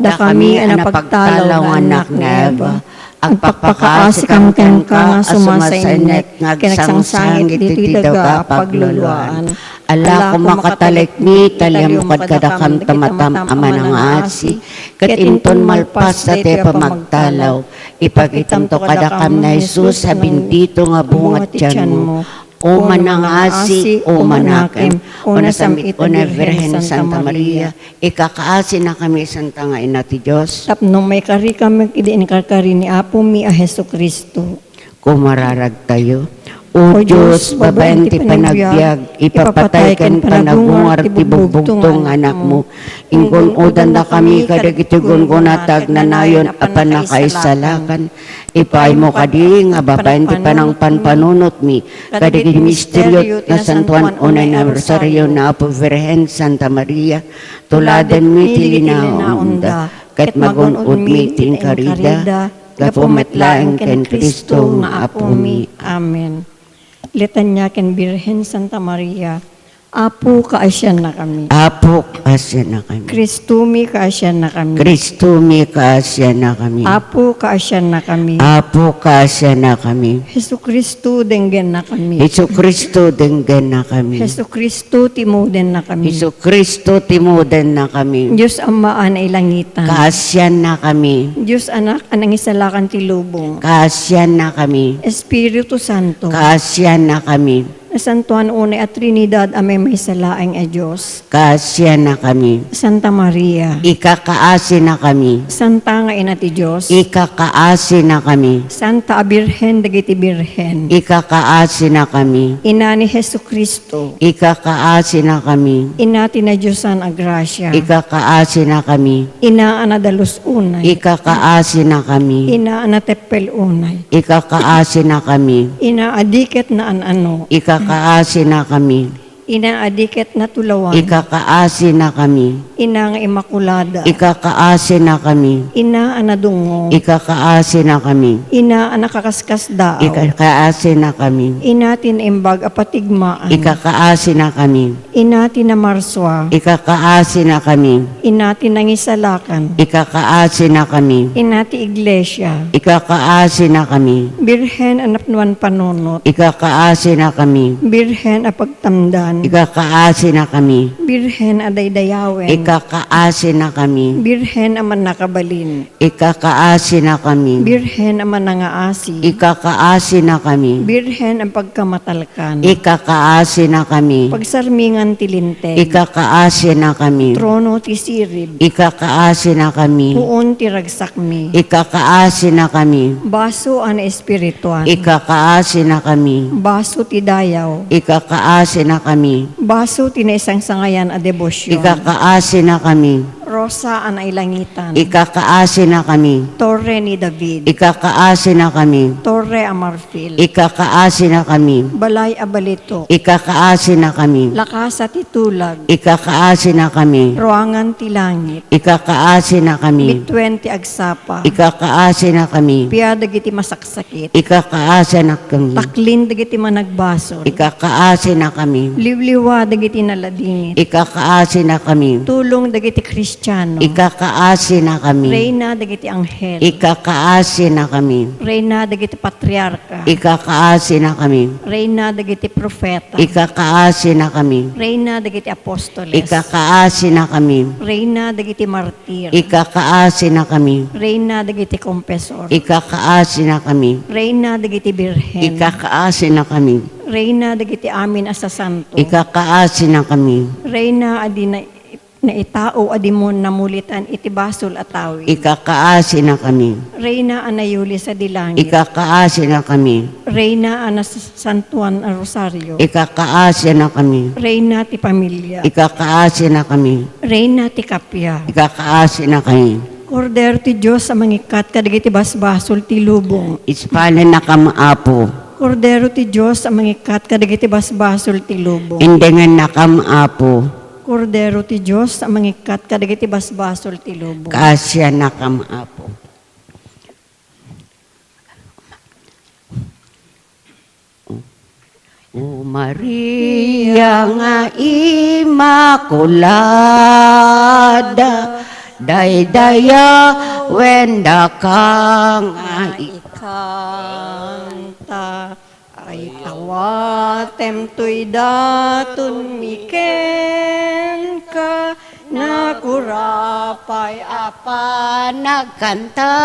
dakami a napagtalaw nga annak ni Eva. Agpakpakaasikam kenka nga sumasainnek nga agsangsangit ditoy daga a pagluluaan. Alako makatalekmi, taliyammo kadkadakam ti matam a manangaasi, ket inton malpas daytoy a pamagtalaw, ipakitamto kadakam ni Jesus a bendito nga bunga ti tianmo. O manangaasi, o manakem, o nasam-it a Birhen Santa Maria, ikakaasinakami, Santa nga Ina ti Dios. Tapno maikarikami iti inkarkari ni Apomi a Jesu-Cristo. Kumararagtayo. O Dios, babaen ti panagbiag, ipapatay ken panagungar ti bugbugtong nga Anakmo. Ingun-odandakami kadagiti gunggona ti agnanayon a pannakaisalakan. Ipaaymo kadi nga babaen ti panangpanpanunotmi kadagiti misterio ti nasantoan unay nga Rosario ni Apo Birhen Santa Maria, tuladenmi ti linaonda, ket magun-odmi ti inkarida, gapu met laeng ken Cristo nga Apomi. Amen. Litania ken Birhen Santa Maria. Apo, kaasiannakami. Apo, kaasiannakami. Cristomi, kaasiannakami. Cristomi, kaasiannakami. Apo, kaasiannakami. Apo, kaasiannakami. Jesu-Cristo, denggennakami. Jesu-Cristo, denggennakami. Jesu-Cristo, timudennakami. Jesu-Cristo, timudennakami. Dios Ama a nailangitan. Kaasiannakami. Dios Anak a nangisalakan ti lubong. Kaasiannakami. Espiritu Santo. Kaasiannakami. Nasantoan unay a Trinidad a maymaysa laeng a Dios. Kaasiannakami. Santa Maria. Ikakaasinakami. Santa nga Ina ti Dios. Ikakaasinakami. Santa a Birhen dagiti birhen. Ikakaasinakami. Ina ni Jesu-Cristo. Ikakaasinakami. Ina ti nadiosan a grasia. Ikakaasinakami. Ina a nadalus unay. Ikakaasinakami. Ina a nateppel unay. Ikakaasinakami. Ina a di ket naan-ano. Ikakaasinakami. Ina a di ket natulawan. Ikakaasinakami. Ina nga Immaculada. Ikakaasinakami. Ina a nadungog. Ikakaasinakami. Ina a nakakaskasdaaw. Ikakaasinakami. Ina ti naimbag a patigmaan. Ikakaasinakami. Ina ti namarsua. Ikakaasinakami. Ina ti nangisalakan. Ikakaasinakami. Ina ti iglesia. Ikakaasinakami. Birhen a napnuan panunot. Ikakaasinakami. Birhen a pagtamdan. Ikakaasinakami. Birhen a daydayawen. Ikakaasinakami. Birhen a mannakabalin. Ikakaasinakami. Birhen a manangaasi. Ikakaasinakami. Birhen a pagkamatalkan. Ikakaasinakami. Pagsarmingan ti linteg. Ikakaasinakami. Trono ti sirib. Ikakaasinakami. Puon ti ragsakmi. Ikakaasinakami. Baso a naespirituan. Ikakaasinakami. Baso ti dayaw. Ikakaasinakami. Baso ti naisangsangayan a debosion. Ikakaasinakami. Rosa a nailangitan. Ikakaasinakami. Torre ni David. Ikakaasinakami. Torre a marfil. Ikakaasinakami. Balay a balitok. Ikakaasinakami. Lakasa ti tulag. Ikakaasinakami. Ruangan ti langit. Ikakaasinakami. Bituen ti agsapa. Ikakaasinakami. Pia dagiti masaksakit. Ikakaasinakami. Taklin dagiti managbasol. Ikakaasinakami. Liwliwa dagiti naladingit. Ikakaasinakami. Tulong dagiti Kristiano. Ikakaasinakami. Reyna dagiti anghel. Ikakaasinakami. Reyna dagiti patriarka. Ikakaasinakami. Reyna dagiti profeta. Ikakaasinakami. Reyna dagiti apostoles. Ikakaasinakami. Reyna dagiti martir. Ikakaasinakami. Reyna dagiti kompesor. Ikakaasinakami. Reyna dagiti birhen. Ikakaasinakami. Reyna dagiti amin a sasanto. Ikakaasinakami. Reyna a di na-, naitao a di mo namulitan iti basol a tawi. Ikakaasinakami. Reyna a nayuli sadi langit. Ikakaasinakami. Reyna a nasantuan a rosario. Ikakaasinakami. Reyna ti pamilia. Ikakaasinakami. Reyna ti kappia. Ikakaasinakami. Kordero ti Dios a mangikkat kadagiti basbasol ti lubong. Ispalennakam, Apo. Kordero ti Dios a mangikkat kadagiti basbasol ti lubong. Indengennakam, Apo. Kordero ti Dios a mangikkat kadagiti basbasol ti lubong. Kaasiannakam, Apo. O Maria nga Immaculada, daydayawendaka nga ikanta. Ay tawatem toy daton mi kenka, nakurapay a panagkanta.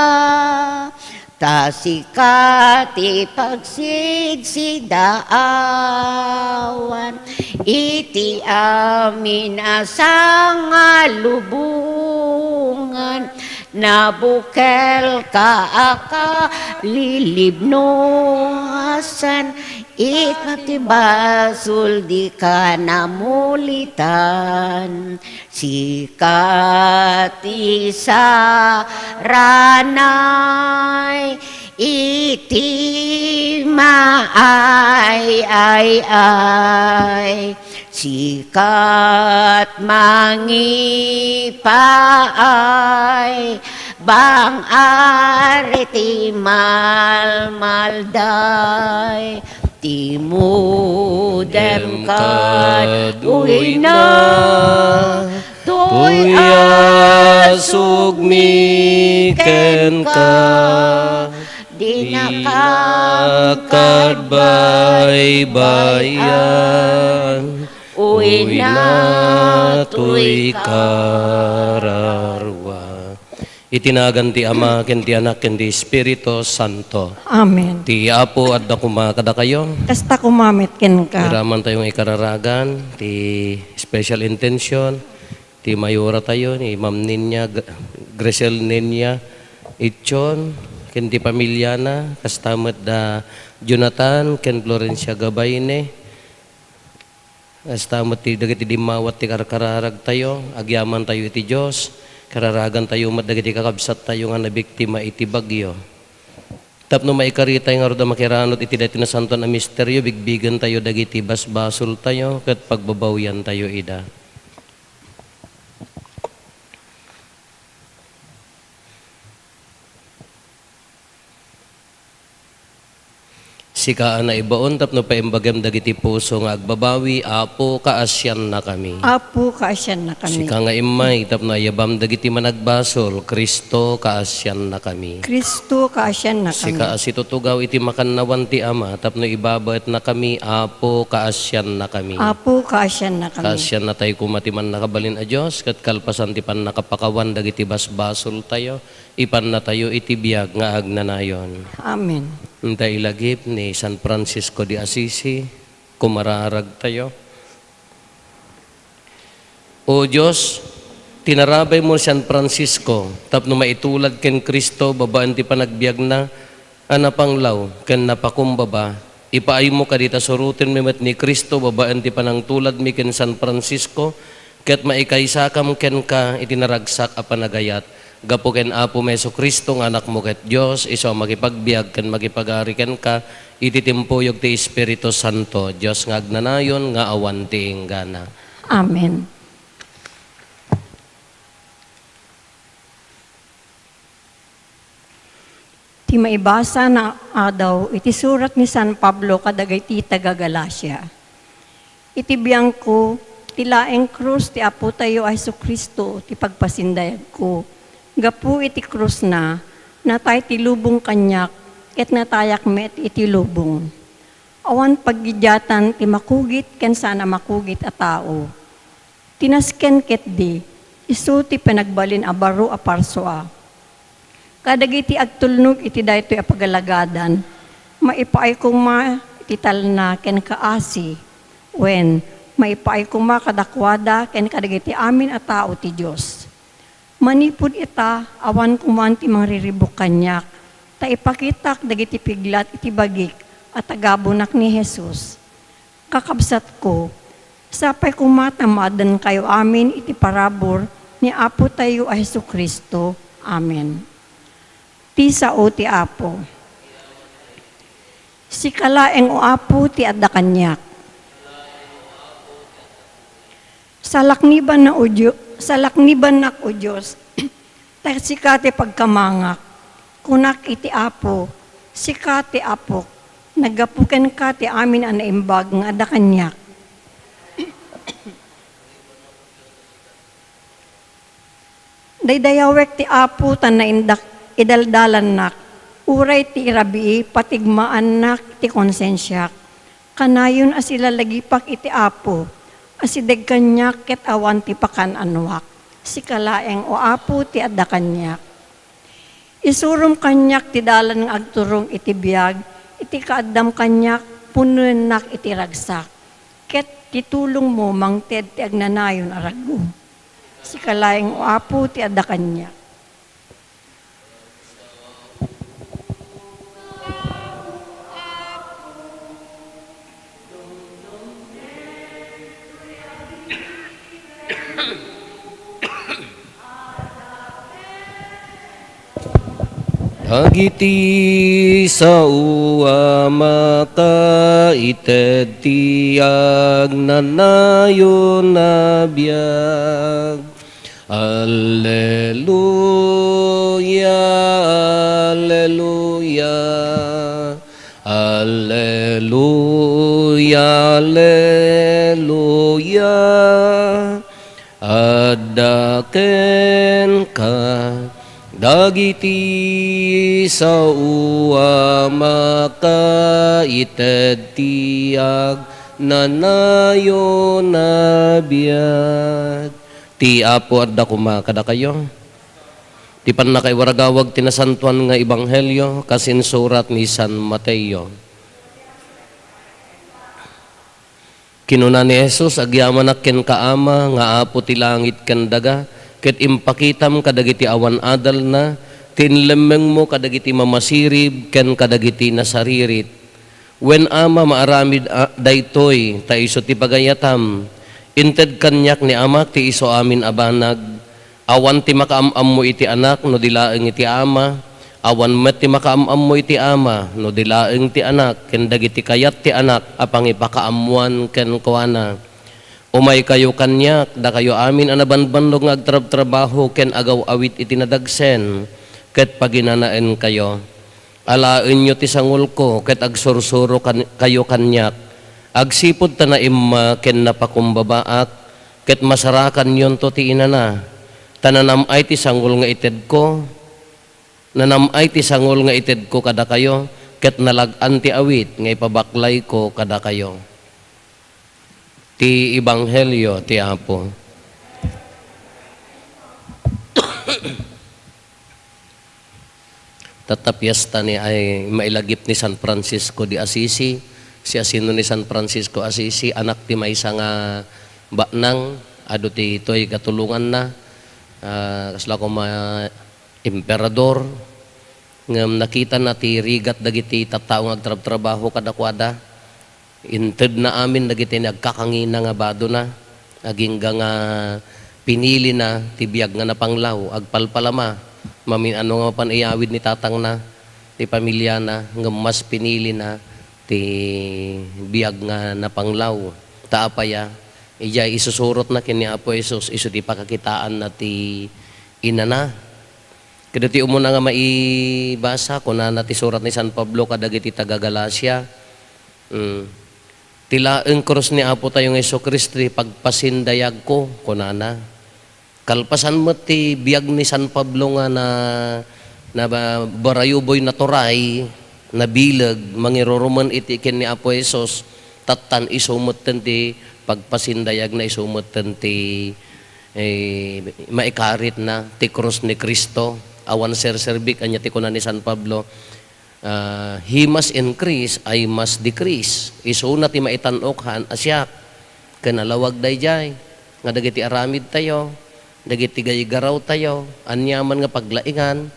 Ta sika ti pagsidsidaawan iti amin a sangalubongan. Nabukelka a kalilibnosan, ita ti basol dika namulitan. Sika ti saranay iti maay-ay-ay. Sikat mangipaay, bang-ari ti malmalday. Timudem kad uyna, toy asugmi kenka. Dinakam kad baybay-an, uyna toy kararua. Iti nagan ti Ama, ken ti Anak, ken ti Espiritu Santo. Amen. Ti Apo adda koma kadakayo. Kasta koma met kenka. Iraman tayo nga ikararagan ti special intention ti mayora tayo, ni Ma'am Niña, G-, Grisel Niña Ichon, ken ti pamiliana, kasta met da Jonathan ken Florencia Gabayne, kasta met ti dagiti dimmawat ti karkararag tayo, agyaman tayo iti Dios, kararagan tayo met dagiti kakabsat tayo nga nabiktima iti bagyo. Tapno maikaritay ngarud a makiranod iti daytoy nasantoan a misterio, bigbigentayo dagiti basbasoltayo ket pagbabawiantayo ida. Sika a naibaon tapno paimbagem dagiti puso nga agbabawi, Apo, kaasiannakami. Apo, kaasiannakami. Sika nga immay tapno ayabam dagiti managbasol, Cristo, kaasiannakami. Cristo, kaasiannakami. Sika a situtugaw iti makannawan ti Ama tapno ibabaetnakami, Apo, kaasiannakami. Apo, kaasiannakami. Kaasiannatay koma ti Mannakabalin a Dios ket kalpasan ti pannakapakawan dagiti basbasoltayo, ipannatayo iti biag nga agnanayon. Amen. Ita ilagip ni San Francisco de Assisi, kumararagtayo. O Dios, tinarabaymo ni San Francisco tapno maitulad ken Cristo babaen ti panagbiagna a napanglaw ken napakumbaba. Ipaaymo kadi ta surotenmi met ni Cristo babaen ti panangtuladmi ken San Francisco, ket maikaysakam kenka iti naragsak a panagayat. Gapu ken Apomi Jesu-Cristo nga Anakmo ket Dios, isu a makipagbiag ken makipagari kenka iti timpuyog ti Espiritu Santo, Dios nga agnanayon nga awan ti inggana. Amen. Ti maibasa nga adaw iti surat ni San Pablo kadagiti taga-Galacia. Iti biangko, ti laeng krus ti Apotayo a Jesu-Cristo ti pagpasindayagko. Gapu iti krusna, natay ti lubong kaniak, ket natayak met iti lubong. Awan paggiddiatan ti makugit ken saan a makugit a tao. Ti nasken ketdi, isu ti panagbalin a baro a parsua. Kadagiti agtulnog iti daytoy a pagalagadan, maipaay koma iti talna ken kaasi, wen, maipaay koma kadakuada ken kadagiti amin a tao ti Dios. Manipud ita, awan koman ti mangriribuk kaniak, ta ipakitak dagiti piglat iti bagik a tagabunak ni Jesus. Kakabsatko, sapay koma ta maaddankayo amin iti parabur ni Apotayo a Jesu-Cristo. Amen. Ti sao ti Apo. Sika laeng, O Apo, ti adda kaniak. Salaknibanna, O Dio-, salaknibannak, O Dios, ta sika ti pagkamangak. Kunak iti Apo, sika ti Apok, naggapu kenka ti amin a naimbag nga adda kaniak. Daydayawek ti Apo ta naindak idaldalannak, uray ti irabii patigmaannak ti konsensiak. Kanayon a silalagipak iti Apo, asideg kaniak ket awan ti pakan-anoak. Sika laeng, O Apo, ti adda kaniak. Isurom kaniak ti dalan nga agturong iti biag, iti kaaddam kaniak, punoennak iti ragsak, ket ti tulongmo mangted ti agnanayon a raggo. Sika laeng, O Apo, ti adda kaniak. Dagiti sao a makaited ti agnanayon a biag. Alleluia, alleluia, alleluia, alleluia. Adda kenka dagiti sao a makaited ti agnanayon a biag. Ti Apo adda koma kadakayo. Ti pannakaiwaragawag ti nasantoan nga ebanghelio kas insurat ni San Mateo. Kinuna ni Jesus, "Agyamanak kenka, Ama, nga Apo ti langit ken daga, ket impakitam kadagiti awan adalna ti inlemmengmo kadagiti mamasirib ken kadagiti nasaririt." Wen, Ama, maaramid a, daytoy, ta isu ti pagayatam. Inted kaniak ni Amak ti isu amin a banag. Awan ti makaam-ammo iti Anak no di laeng iti Ama. Awan met ti makaam-ammo iti Ama, no di laeng ti Anak, ken dagiti kayat ti Anak a pangipakaammoan kenkuana. Umaykayo kaniak, dakayo amin a nabanbannog nga agtrabtrabaho ken agaw-awit iti nadagsen, ket paginanaenkayo. Alaenyo ti sangulko ket agsursuro kan-, kayo kaniak, agsipud ta naimma ken napakumbabaak, ket masarakanyonto ti inana. Ta nanam-ay ti sangul nga itedko, nanam-ay ti sangul nga itedko kadakayo, ket nalag-an ti awit nga ipabaklayko kadakayo. Ti Ebanghelio ti Apo. Tatta, fiesta ni ay mailagip ni San Francisco de Assisi. Siasino ni San Francisco Assisi? Anak ti maysa nga baknang, adu ti toy katulonganna. Ah, kasla koma emperador. Ngem nakitana ti rigat dagiti tattao nga agtrabtrabaho kadakuada. Intedna amin dagiti nagkakangina nga badona, agingga nga pinilina ti biag nga napanglaw, agpalpalama, mamin-ano nga mapan iyawid ni tatangna, ti pamiliana, ngem mas pinilina ti biag nga napanglaw. Ta apay a, idiay isusurotna ken ni Apo Jesus, isu ti pakakitaanna ti inana. Kadagiti umuna nga maibasa, kunana ti surat ni San Pablo kadagiti taga-Galacia, mm, "Ti laeng krus ni Apo tayo nga Jesu-Cristo ti pagpasindayagko," kunana. Kalpasan met ti biag ni San Pablo nga na, na ba-, barayuboy, naturay, nabileg, mangirurumen iti ken ni Apo Jesus, tattan isu metten ti pagpasindayagna, isu metten ti eh, maikaritna ti krus ni Cristo. Awan serserbik, ania ti kuna ni San Pablo, ah, "He must increase, I must decrease." Isuna ti maitan-ok haan a siak. Ken nalawag daydiay nga dagiti aramid tayo, dagiti gaygaraw tayo, aniaman nga paglaingan,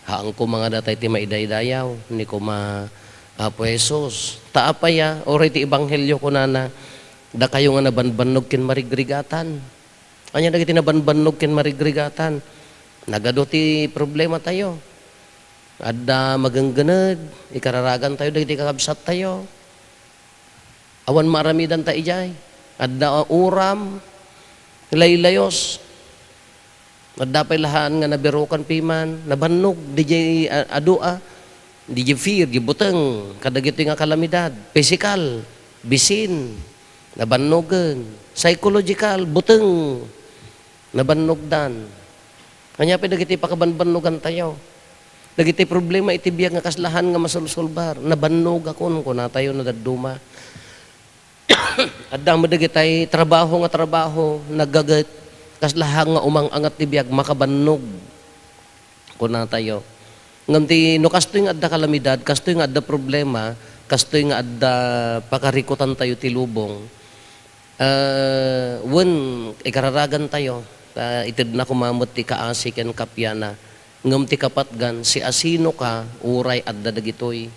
haan koma nga datay ti maidaydayaw, ni kuma Apo Jesus. Ta apay a, uray ti ebanghelio kunana, "Dakayo nga nabanbannog ken marigrigatan." Ania dagiti nabanbannog ken marigrigatan? Nagadu ti problematayo. Adda magenggeneg, ikararagantayo dagiti kakabsattayo. Awan maaramidanta idiay. Adda uram, laylayos. Adda pay lahaan nga nabirukan piman, nabannog, didiay, a-, adu a. Didiay fear, didiay buteng, kadagitoy nga kalamidad, pisikal, bisin, nabannogen, psychological, buteng, nabannogdan. Ania pay dagiti pakabanbannogantayo? Dagiti problema iti biag nga kasla haan nga masolsolbar, nabannogakon, kunatayo no dadduma. Adda met dagitay trabaho nga trabaho, naggaget, kasla haan nga umang-angat ti biag, makabannog. Kunatayo. Ngem ti, no kastoy nga adda kalamidad, kastoy nga adda problema, kastoy nga adda pakarikutantayo ti lubong, ah, wen ikararagantayo, ta itedna koma met ti kaasi ken kapiana. Ngem ti kapatgan, siasinoka, uray adda dagitoy.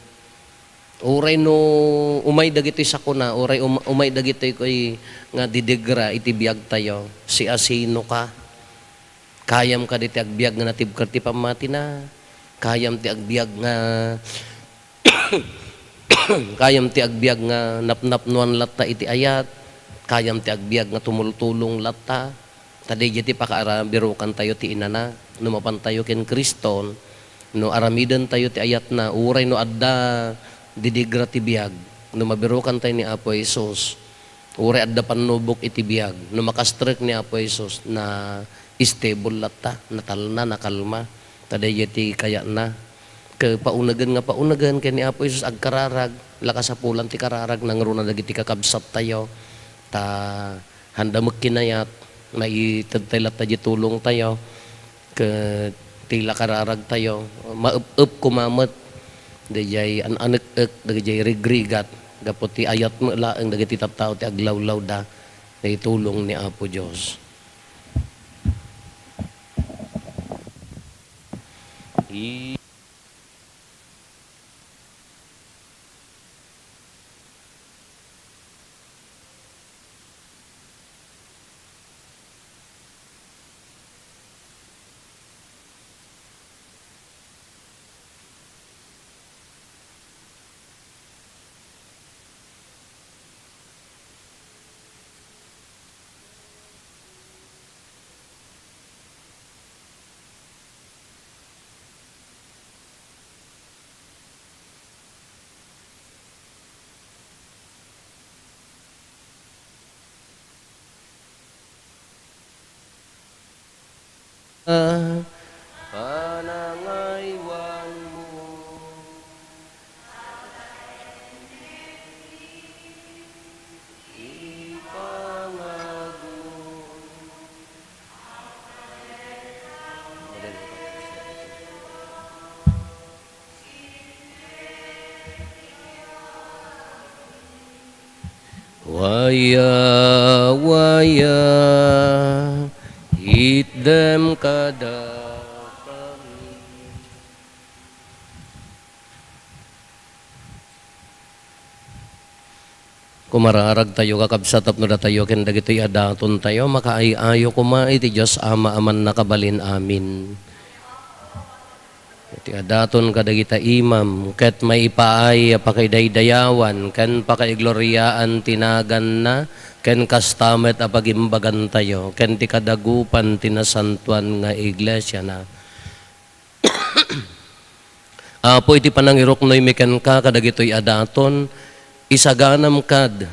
Uray no umay dagitoy sakuna, uray um-, umay dagitoy koy nga didigra iti biagtayo, siasinoka? Kayam kadi ti agbiag nga natibker ti pammatina? Kayam ti agbiag nga, kayam ti agbiag nga napnapnoan latta iti ayat? Kayam ti agbiag nga tumultulong latta? Ta daydiay ti pakaara-, birukantayo ti inana. No mapantayo ken Kriston, no aramidentayo ti ayatna, uray no adda didigra ti biag, no mabirukantayo ni Apo Jesus, uray adda pannubok iti biag, no makastrek ni Apo Jesus, na-stable latta, natalna, nakalma. Ta daydiay ti kayatna. Ket paunegen nga paunegen ken ni Apo Jesus agkararag, la kasapulan ti kararag, nangruna dagiti kakabsattayo. Ta Handa met kinayat, maitedtay latta di tulongtayo, ket ti la kararagtayo, maep-ep koma met daydiay an-anek-ek, dagijay rigrigat, gapu ti ayat met laeng dagiti tattao ti aglawlawda, daydiay tulong ni Apo Dios. panangaywanmo. Ipangagmo. Waya, waya, itdem kadakami. Kumararagtayo, kakabsat, tapno datayo ken dagitoy a datontayo, makaay-ayo koma iti Dios Ama a Mannakabalin-amin. Iti a daton kadagita imam, ket maipaay a pakaidaydayawan ken pakaigloriaan ti naganna, ken kasta met a pagimbagantayo ken ti kadagupan ti nasantoan nga iglesiana. Apo, iti panangiruknoymi kenka kadagitoy a daton, isaganam kad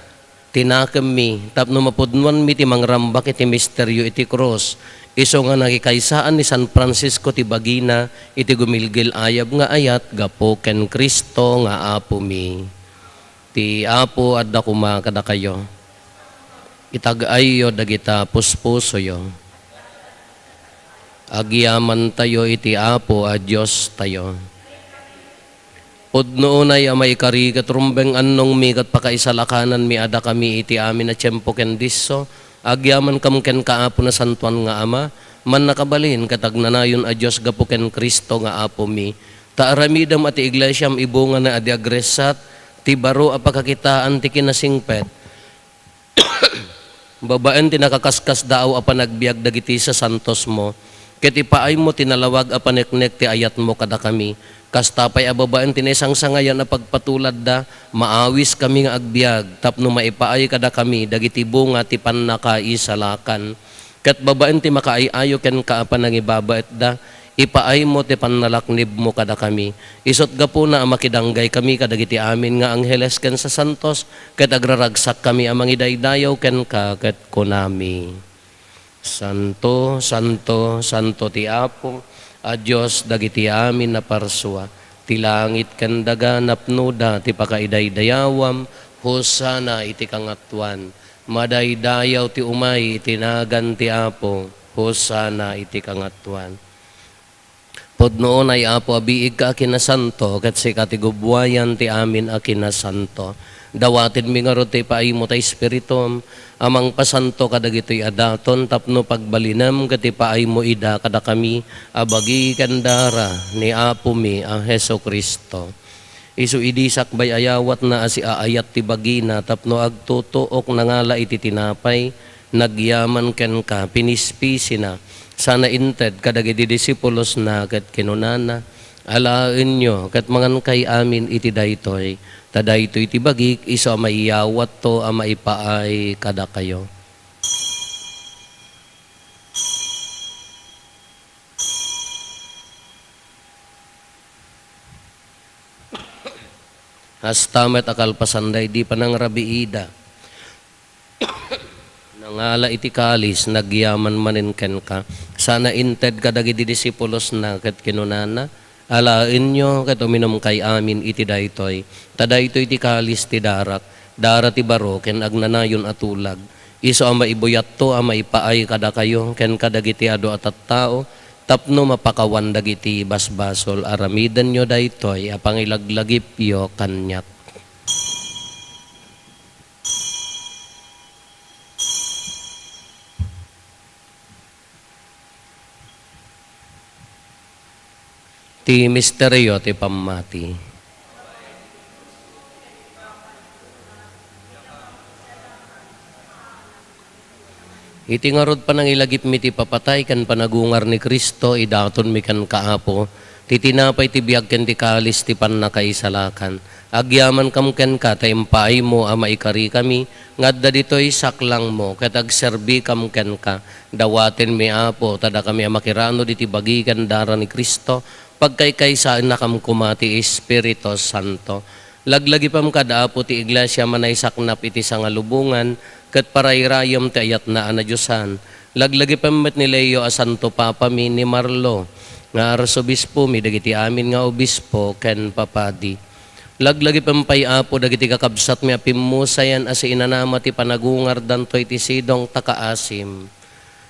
ti nakemmi tapno mapudnoanmi ti mangrambak iti misterio iti krus, isu nga nakikaysaan ni San Francisco ti bagina iti gumilgil-ayab nga ayat gapu ken Cristo nga Apomi. Ti Apo adda koma kadakayo. Itag-ayyo dagita puspusoyo. Agyamantayo iti Apo a Diostayo. Pudno unay a maikari ket rumbeng annongmi ket pakaisalakananmi a dakami iti amin a tiempo ken disso, agyamankam kenka, Apo, Nasantoan nga Ama, Mannakabalin ket Agnanayon a Dios gapu ken Cristo nga Apomi. Ta aramidem a ti iglesiam ibungana a di agressat ti baro a pakakitaan ti kinasingpet. Babaen ti nakaskasdaaw a panagbiag dagiti sasantosmo, ket ipaaymo ti nalawag a paneknek ti ayatmo kadakami. Kasta pay a babaen ti naisangsangayan a pagpatuladda, maawiskami nga agbiag tapno maipaay kadakami dagiti bunga ti pannakaisalakan. Ket babaen ti makaay-ayo kenka a panangibabaetda, ipaaymo ti pannalaknibmo kadakami. Isut' gapuna a makidanggay kami kadagiti amin nga angheles ken sasantos, ket agraragsak kami a mangidaydayaw kenka, ket kunami: Santo, santo, santo ti Apo a Dios dagiti amin a parsua. Ti langit ken daga napnoda ti pakaidaydayawam. Hosanna iti kangatoan. Madaydayaw ti umay iti nagan ti Apo. Hosanna iti kangatoan. Pudno unay, Apo, a biigka a kinasanto, ket sika ti gubbuayan ti amin a kinasanto. Dawatenmi ngarud ti ipaaymo ta Espiritum a mangpasanto kadagitoy a daton tapno pagbalinem ket ipaaymo ida kadakami a bagi ken dara ni Apomi a Jesu-Cristo. Isu idi sakbay a yawatna a siaayat ti bagina tapno agtutuok nangala iti tinapay, nagyaman kenka, pinispisina, sana inted kadagiti disipulosna ket kinunana: Alaenyo ket mangankay amin iti daytoy, ta daytoy ti bagik isu a maiyawatto a maipaay kadakayo. Kasta met a kalpasanda idi panangrabiida, nangala iti kalis, nagyaman manen kenka, sana inted kadagiti disipulosna ket kinunana: Alaenyo ket uminumkay amin iti daytoy, ta daytoy ti kalis ti darak, dara ti baro ken agnanayon a tulag. Isu a maibuyatto a maipaay kadakayo ken kadagiti adu a tattao tapno mapakawan dagiti basbasol. Aramidenyo daytoy a pangilaglagipyo kaniak. Ti misterio ti pammati. Iti ngarud panangilagipmi ti ipapatay ken panagungar ni Cristo, idatonmi kenka, Apo, ti tinapay ti biag ken ti kalis ti pannakaisalakan. Agyamankam kenka ta impaaymo a maikarikami nga adda ditoy saklangmo ket agserbikam kenka. Dawatenmi, Apo, ta dakami a makiranud iti bagi ken dara ni Cristo, pagkaykaysaennakam koma ti Espiritu Santo. Laglagipem kad, Apo, ti iglesia a manaysaknap iti sangalubongan ket parayrayem ti ayatna a nadiosan. Laglagipem met ni Leo a Santo Papami, ni Marlo nga Arsobispomi, dagiti amin nga obispo ken papadi. Laglagipem pay, Apo, dagiti kakabsatmi a pimmusayan a siinanama ti panagungardanto iti sidong ta kaasim.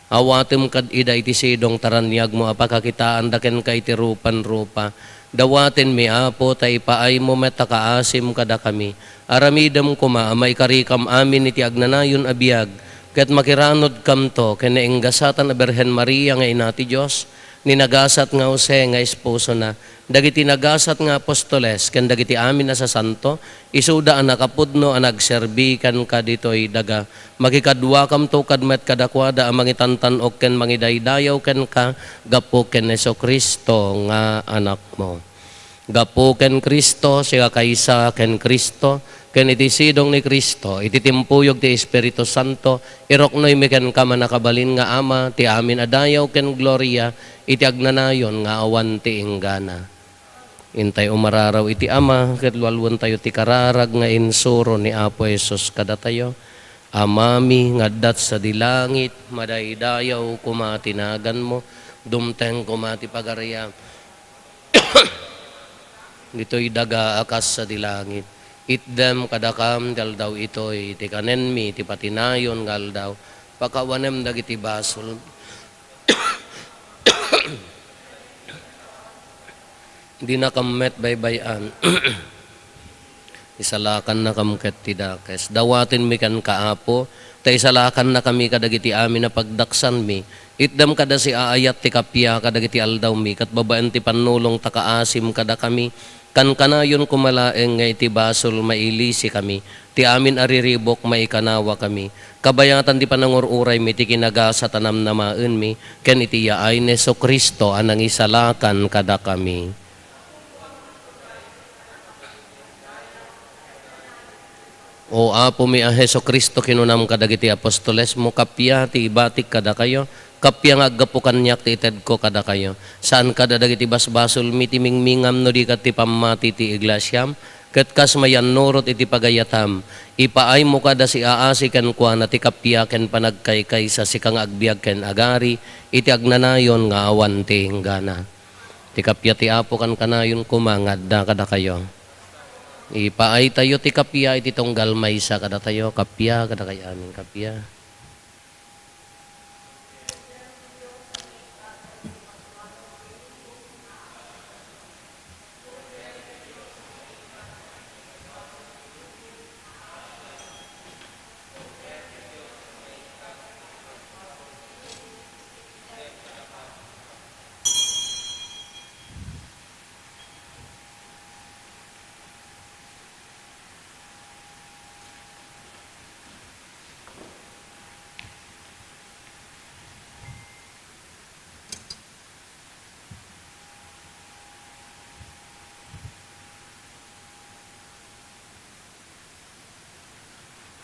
Awatem kad ida iti sidong ta raniagmo a pakakitaanda kenka iti rupan rupa. Dawatenmi, Apo, ta ipaaymo met a kaasim kadakami. Aramidem koma a maikarikam amin iti agnanayon a biag, ket makiranudkamto ken nainggasatan a Birhen Maria nga Ina ti Dios, ni nagasat nga Jose nga esposona, dagiti nagasat nga apostoles, ken dagiti amin a sasanto, isuda a nakapudno a nagserbi kenka ditoy daga. Makikaduakamto kad-, met kadakuada a mangitantan-ok ken mangidaydayaw kenka gapu ken Jesu-Cristo nga Anakmo. Gapu ken Cristo, siakaysa ken Cristo, ken iti sidong ni Cristo, iti timpuyog ti Espiritu Santo, iruknoymi kenka, mannakabalin nga Ama, ti amin a dayaw ken gloria iti agnanayon nga awan ti inggana. Intay umararaw iti Ama, ket lualuentayo ti kararag nga insuro ni Apo Jesus kadatayo. Amami nga adda sadi langit, madaydayaw koma ti naganmo, dumteng koma ti pagariam. Ditoy daga a kas sadi langit. Itdem kadakam ti aldaw itoy, ti kanenmi ti patinayon nga aldaw. Pakawanem dagiti basol. Dinakam met baybay-an. Isalakannakam ket ti dakes. Dawatenmi kenka, Apo, ta isalakannakami kadagiti amin a pagdaksanmi. Itdem kada siaayat ti kappia kadagiti aldawmi, ket babaen ti pannulong ta kaasim kadakami. Kankanayon koma laeng nga iti basol mailisikami, ti amin a riribuk maikanawakami. Kabayatan ti panangur-uraymi ti kinagasat a namnamaenmi, ken iti yaay ni Jesu-Cristo a nangisalakan kadakami. O Apomi a Jesu-Cristo, kinunam kadagiti apostolesmo, kappia ti ibatik kadakayo, kappia nga aggapu kaniak ti itedko kadakayo. Saan kada dagiti basbasolmi ti mingmingam no di ket ti pammati ti iglesiam, ket kas mayannurot iti pagayatam, ipaaymo kada siaasi kenkuana ti kappia ken panagkaykaysa, sika nga agbiag ken agari iti agnanayon nga awan ti inggana. Ti kappia ti Apo kankanayon koma nga adda kadakayo. Ipaaytayo ti kappia iti tunggal maysa kadatayo. Kappia kadakayo amin, kappia.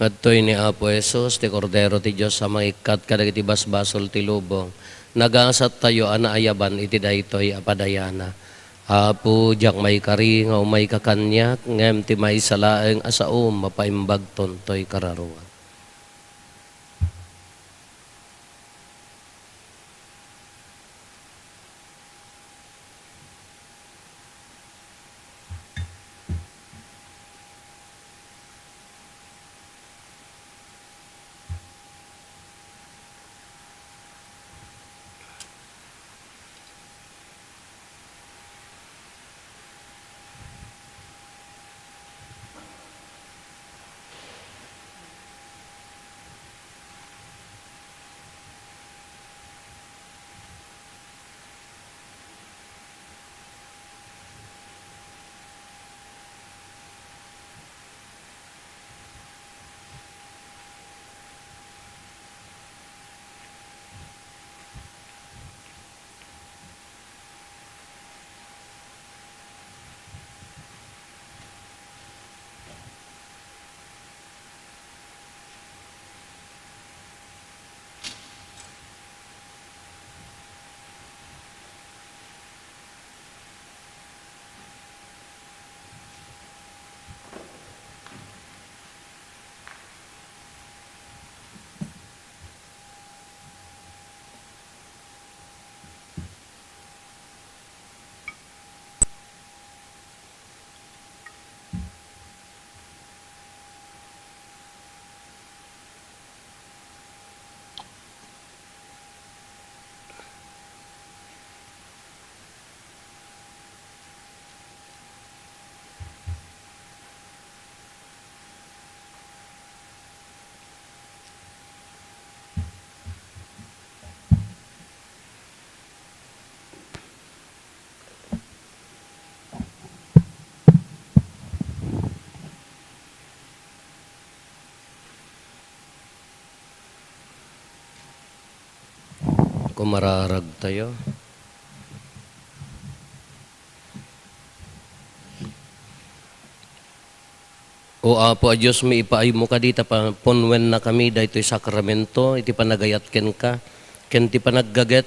Adtoy ni Apo Jesus, ti Kordero ti Dios a mangikkat kadagiti basbasol ti lubong. Nagasattayo a naayaban iti daytoy a padayana. Apo, diak maikari nga umayka kaniak, ngem ti maysa laeng a saom mapaimbagton toy kararuak. Umararag tayo. O Apo a Dios, maipaaymo kadi ta pa-, punnuennakami daytoy sakramento iti panagayat kenka, ken ti panaggaget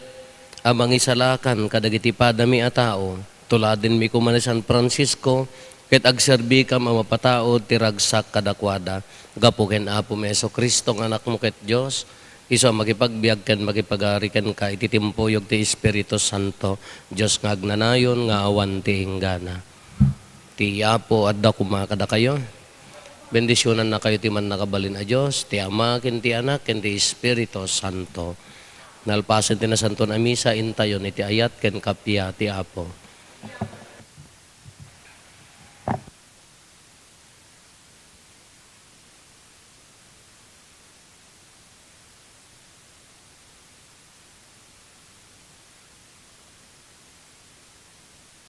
a mangisalakan kadagiti padami a tao. Tuladenmi koma ni San Francisco, ket agserbikam a mapataud ti ragsak kadakuada. Gapu ken Apomi Jesu-Cristo nga Anakmo ket Dios, isu a makipagbiag ken makipagari kenka iti timpuyog ti Espiritu Santo, Dios nga agnanayon nga awan ti inggana. Ti Apo adda koma kadakayo. Bendisionannakayo ti Mannakabalin a Dios, ti Ama, ken ti Anak, ken ti Espiritu Santo. Nalpasen ti Nasantoan a Misa, intayon iti ayat ken kappia ti Apo.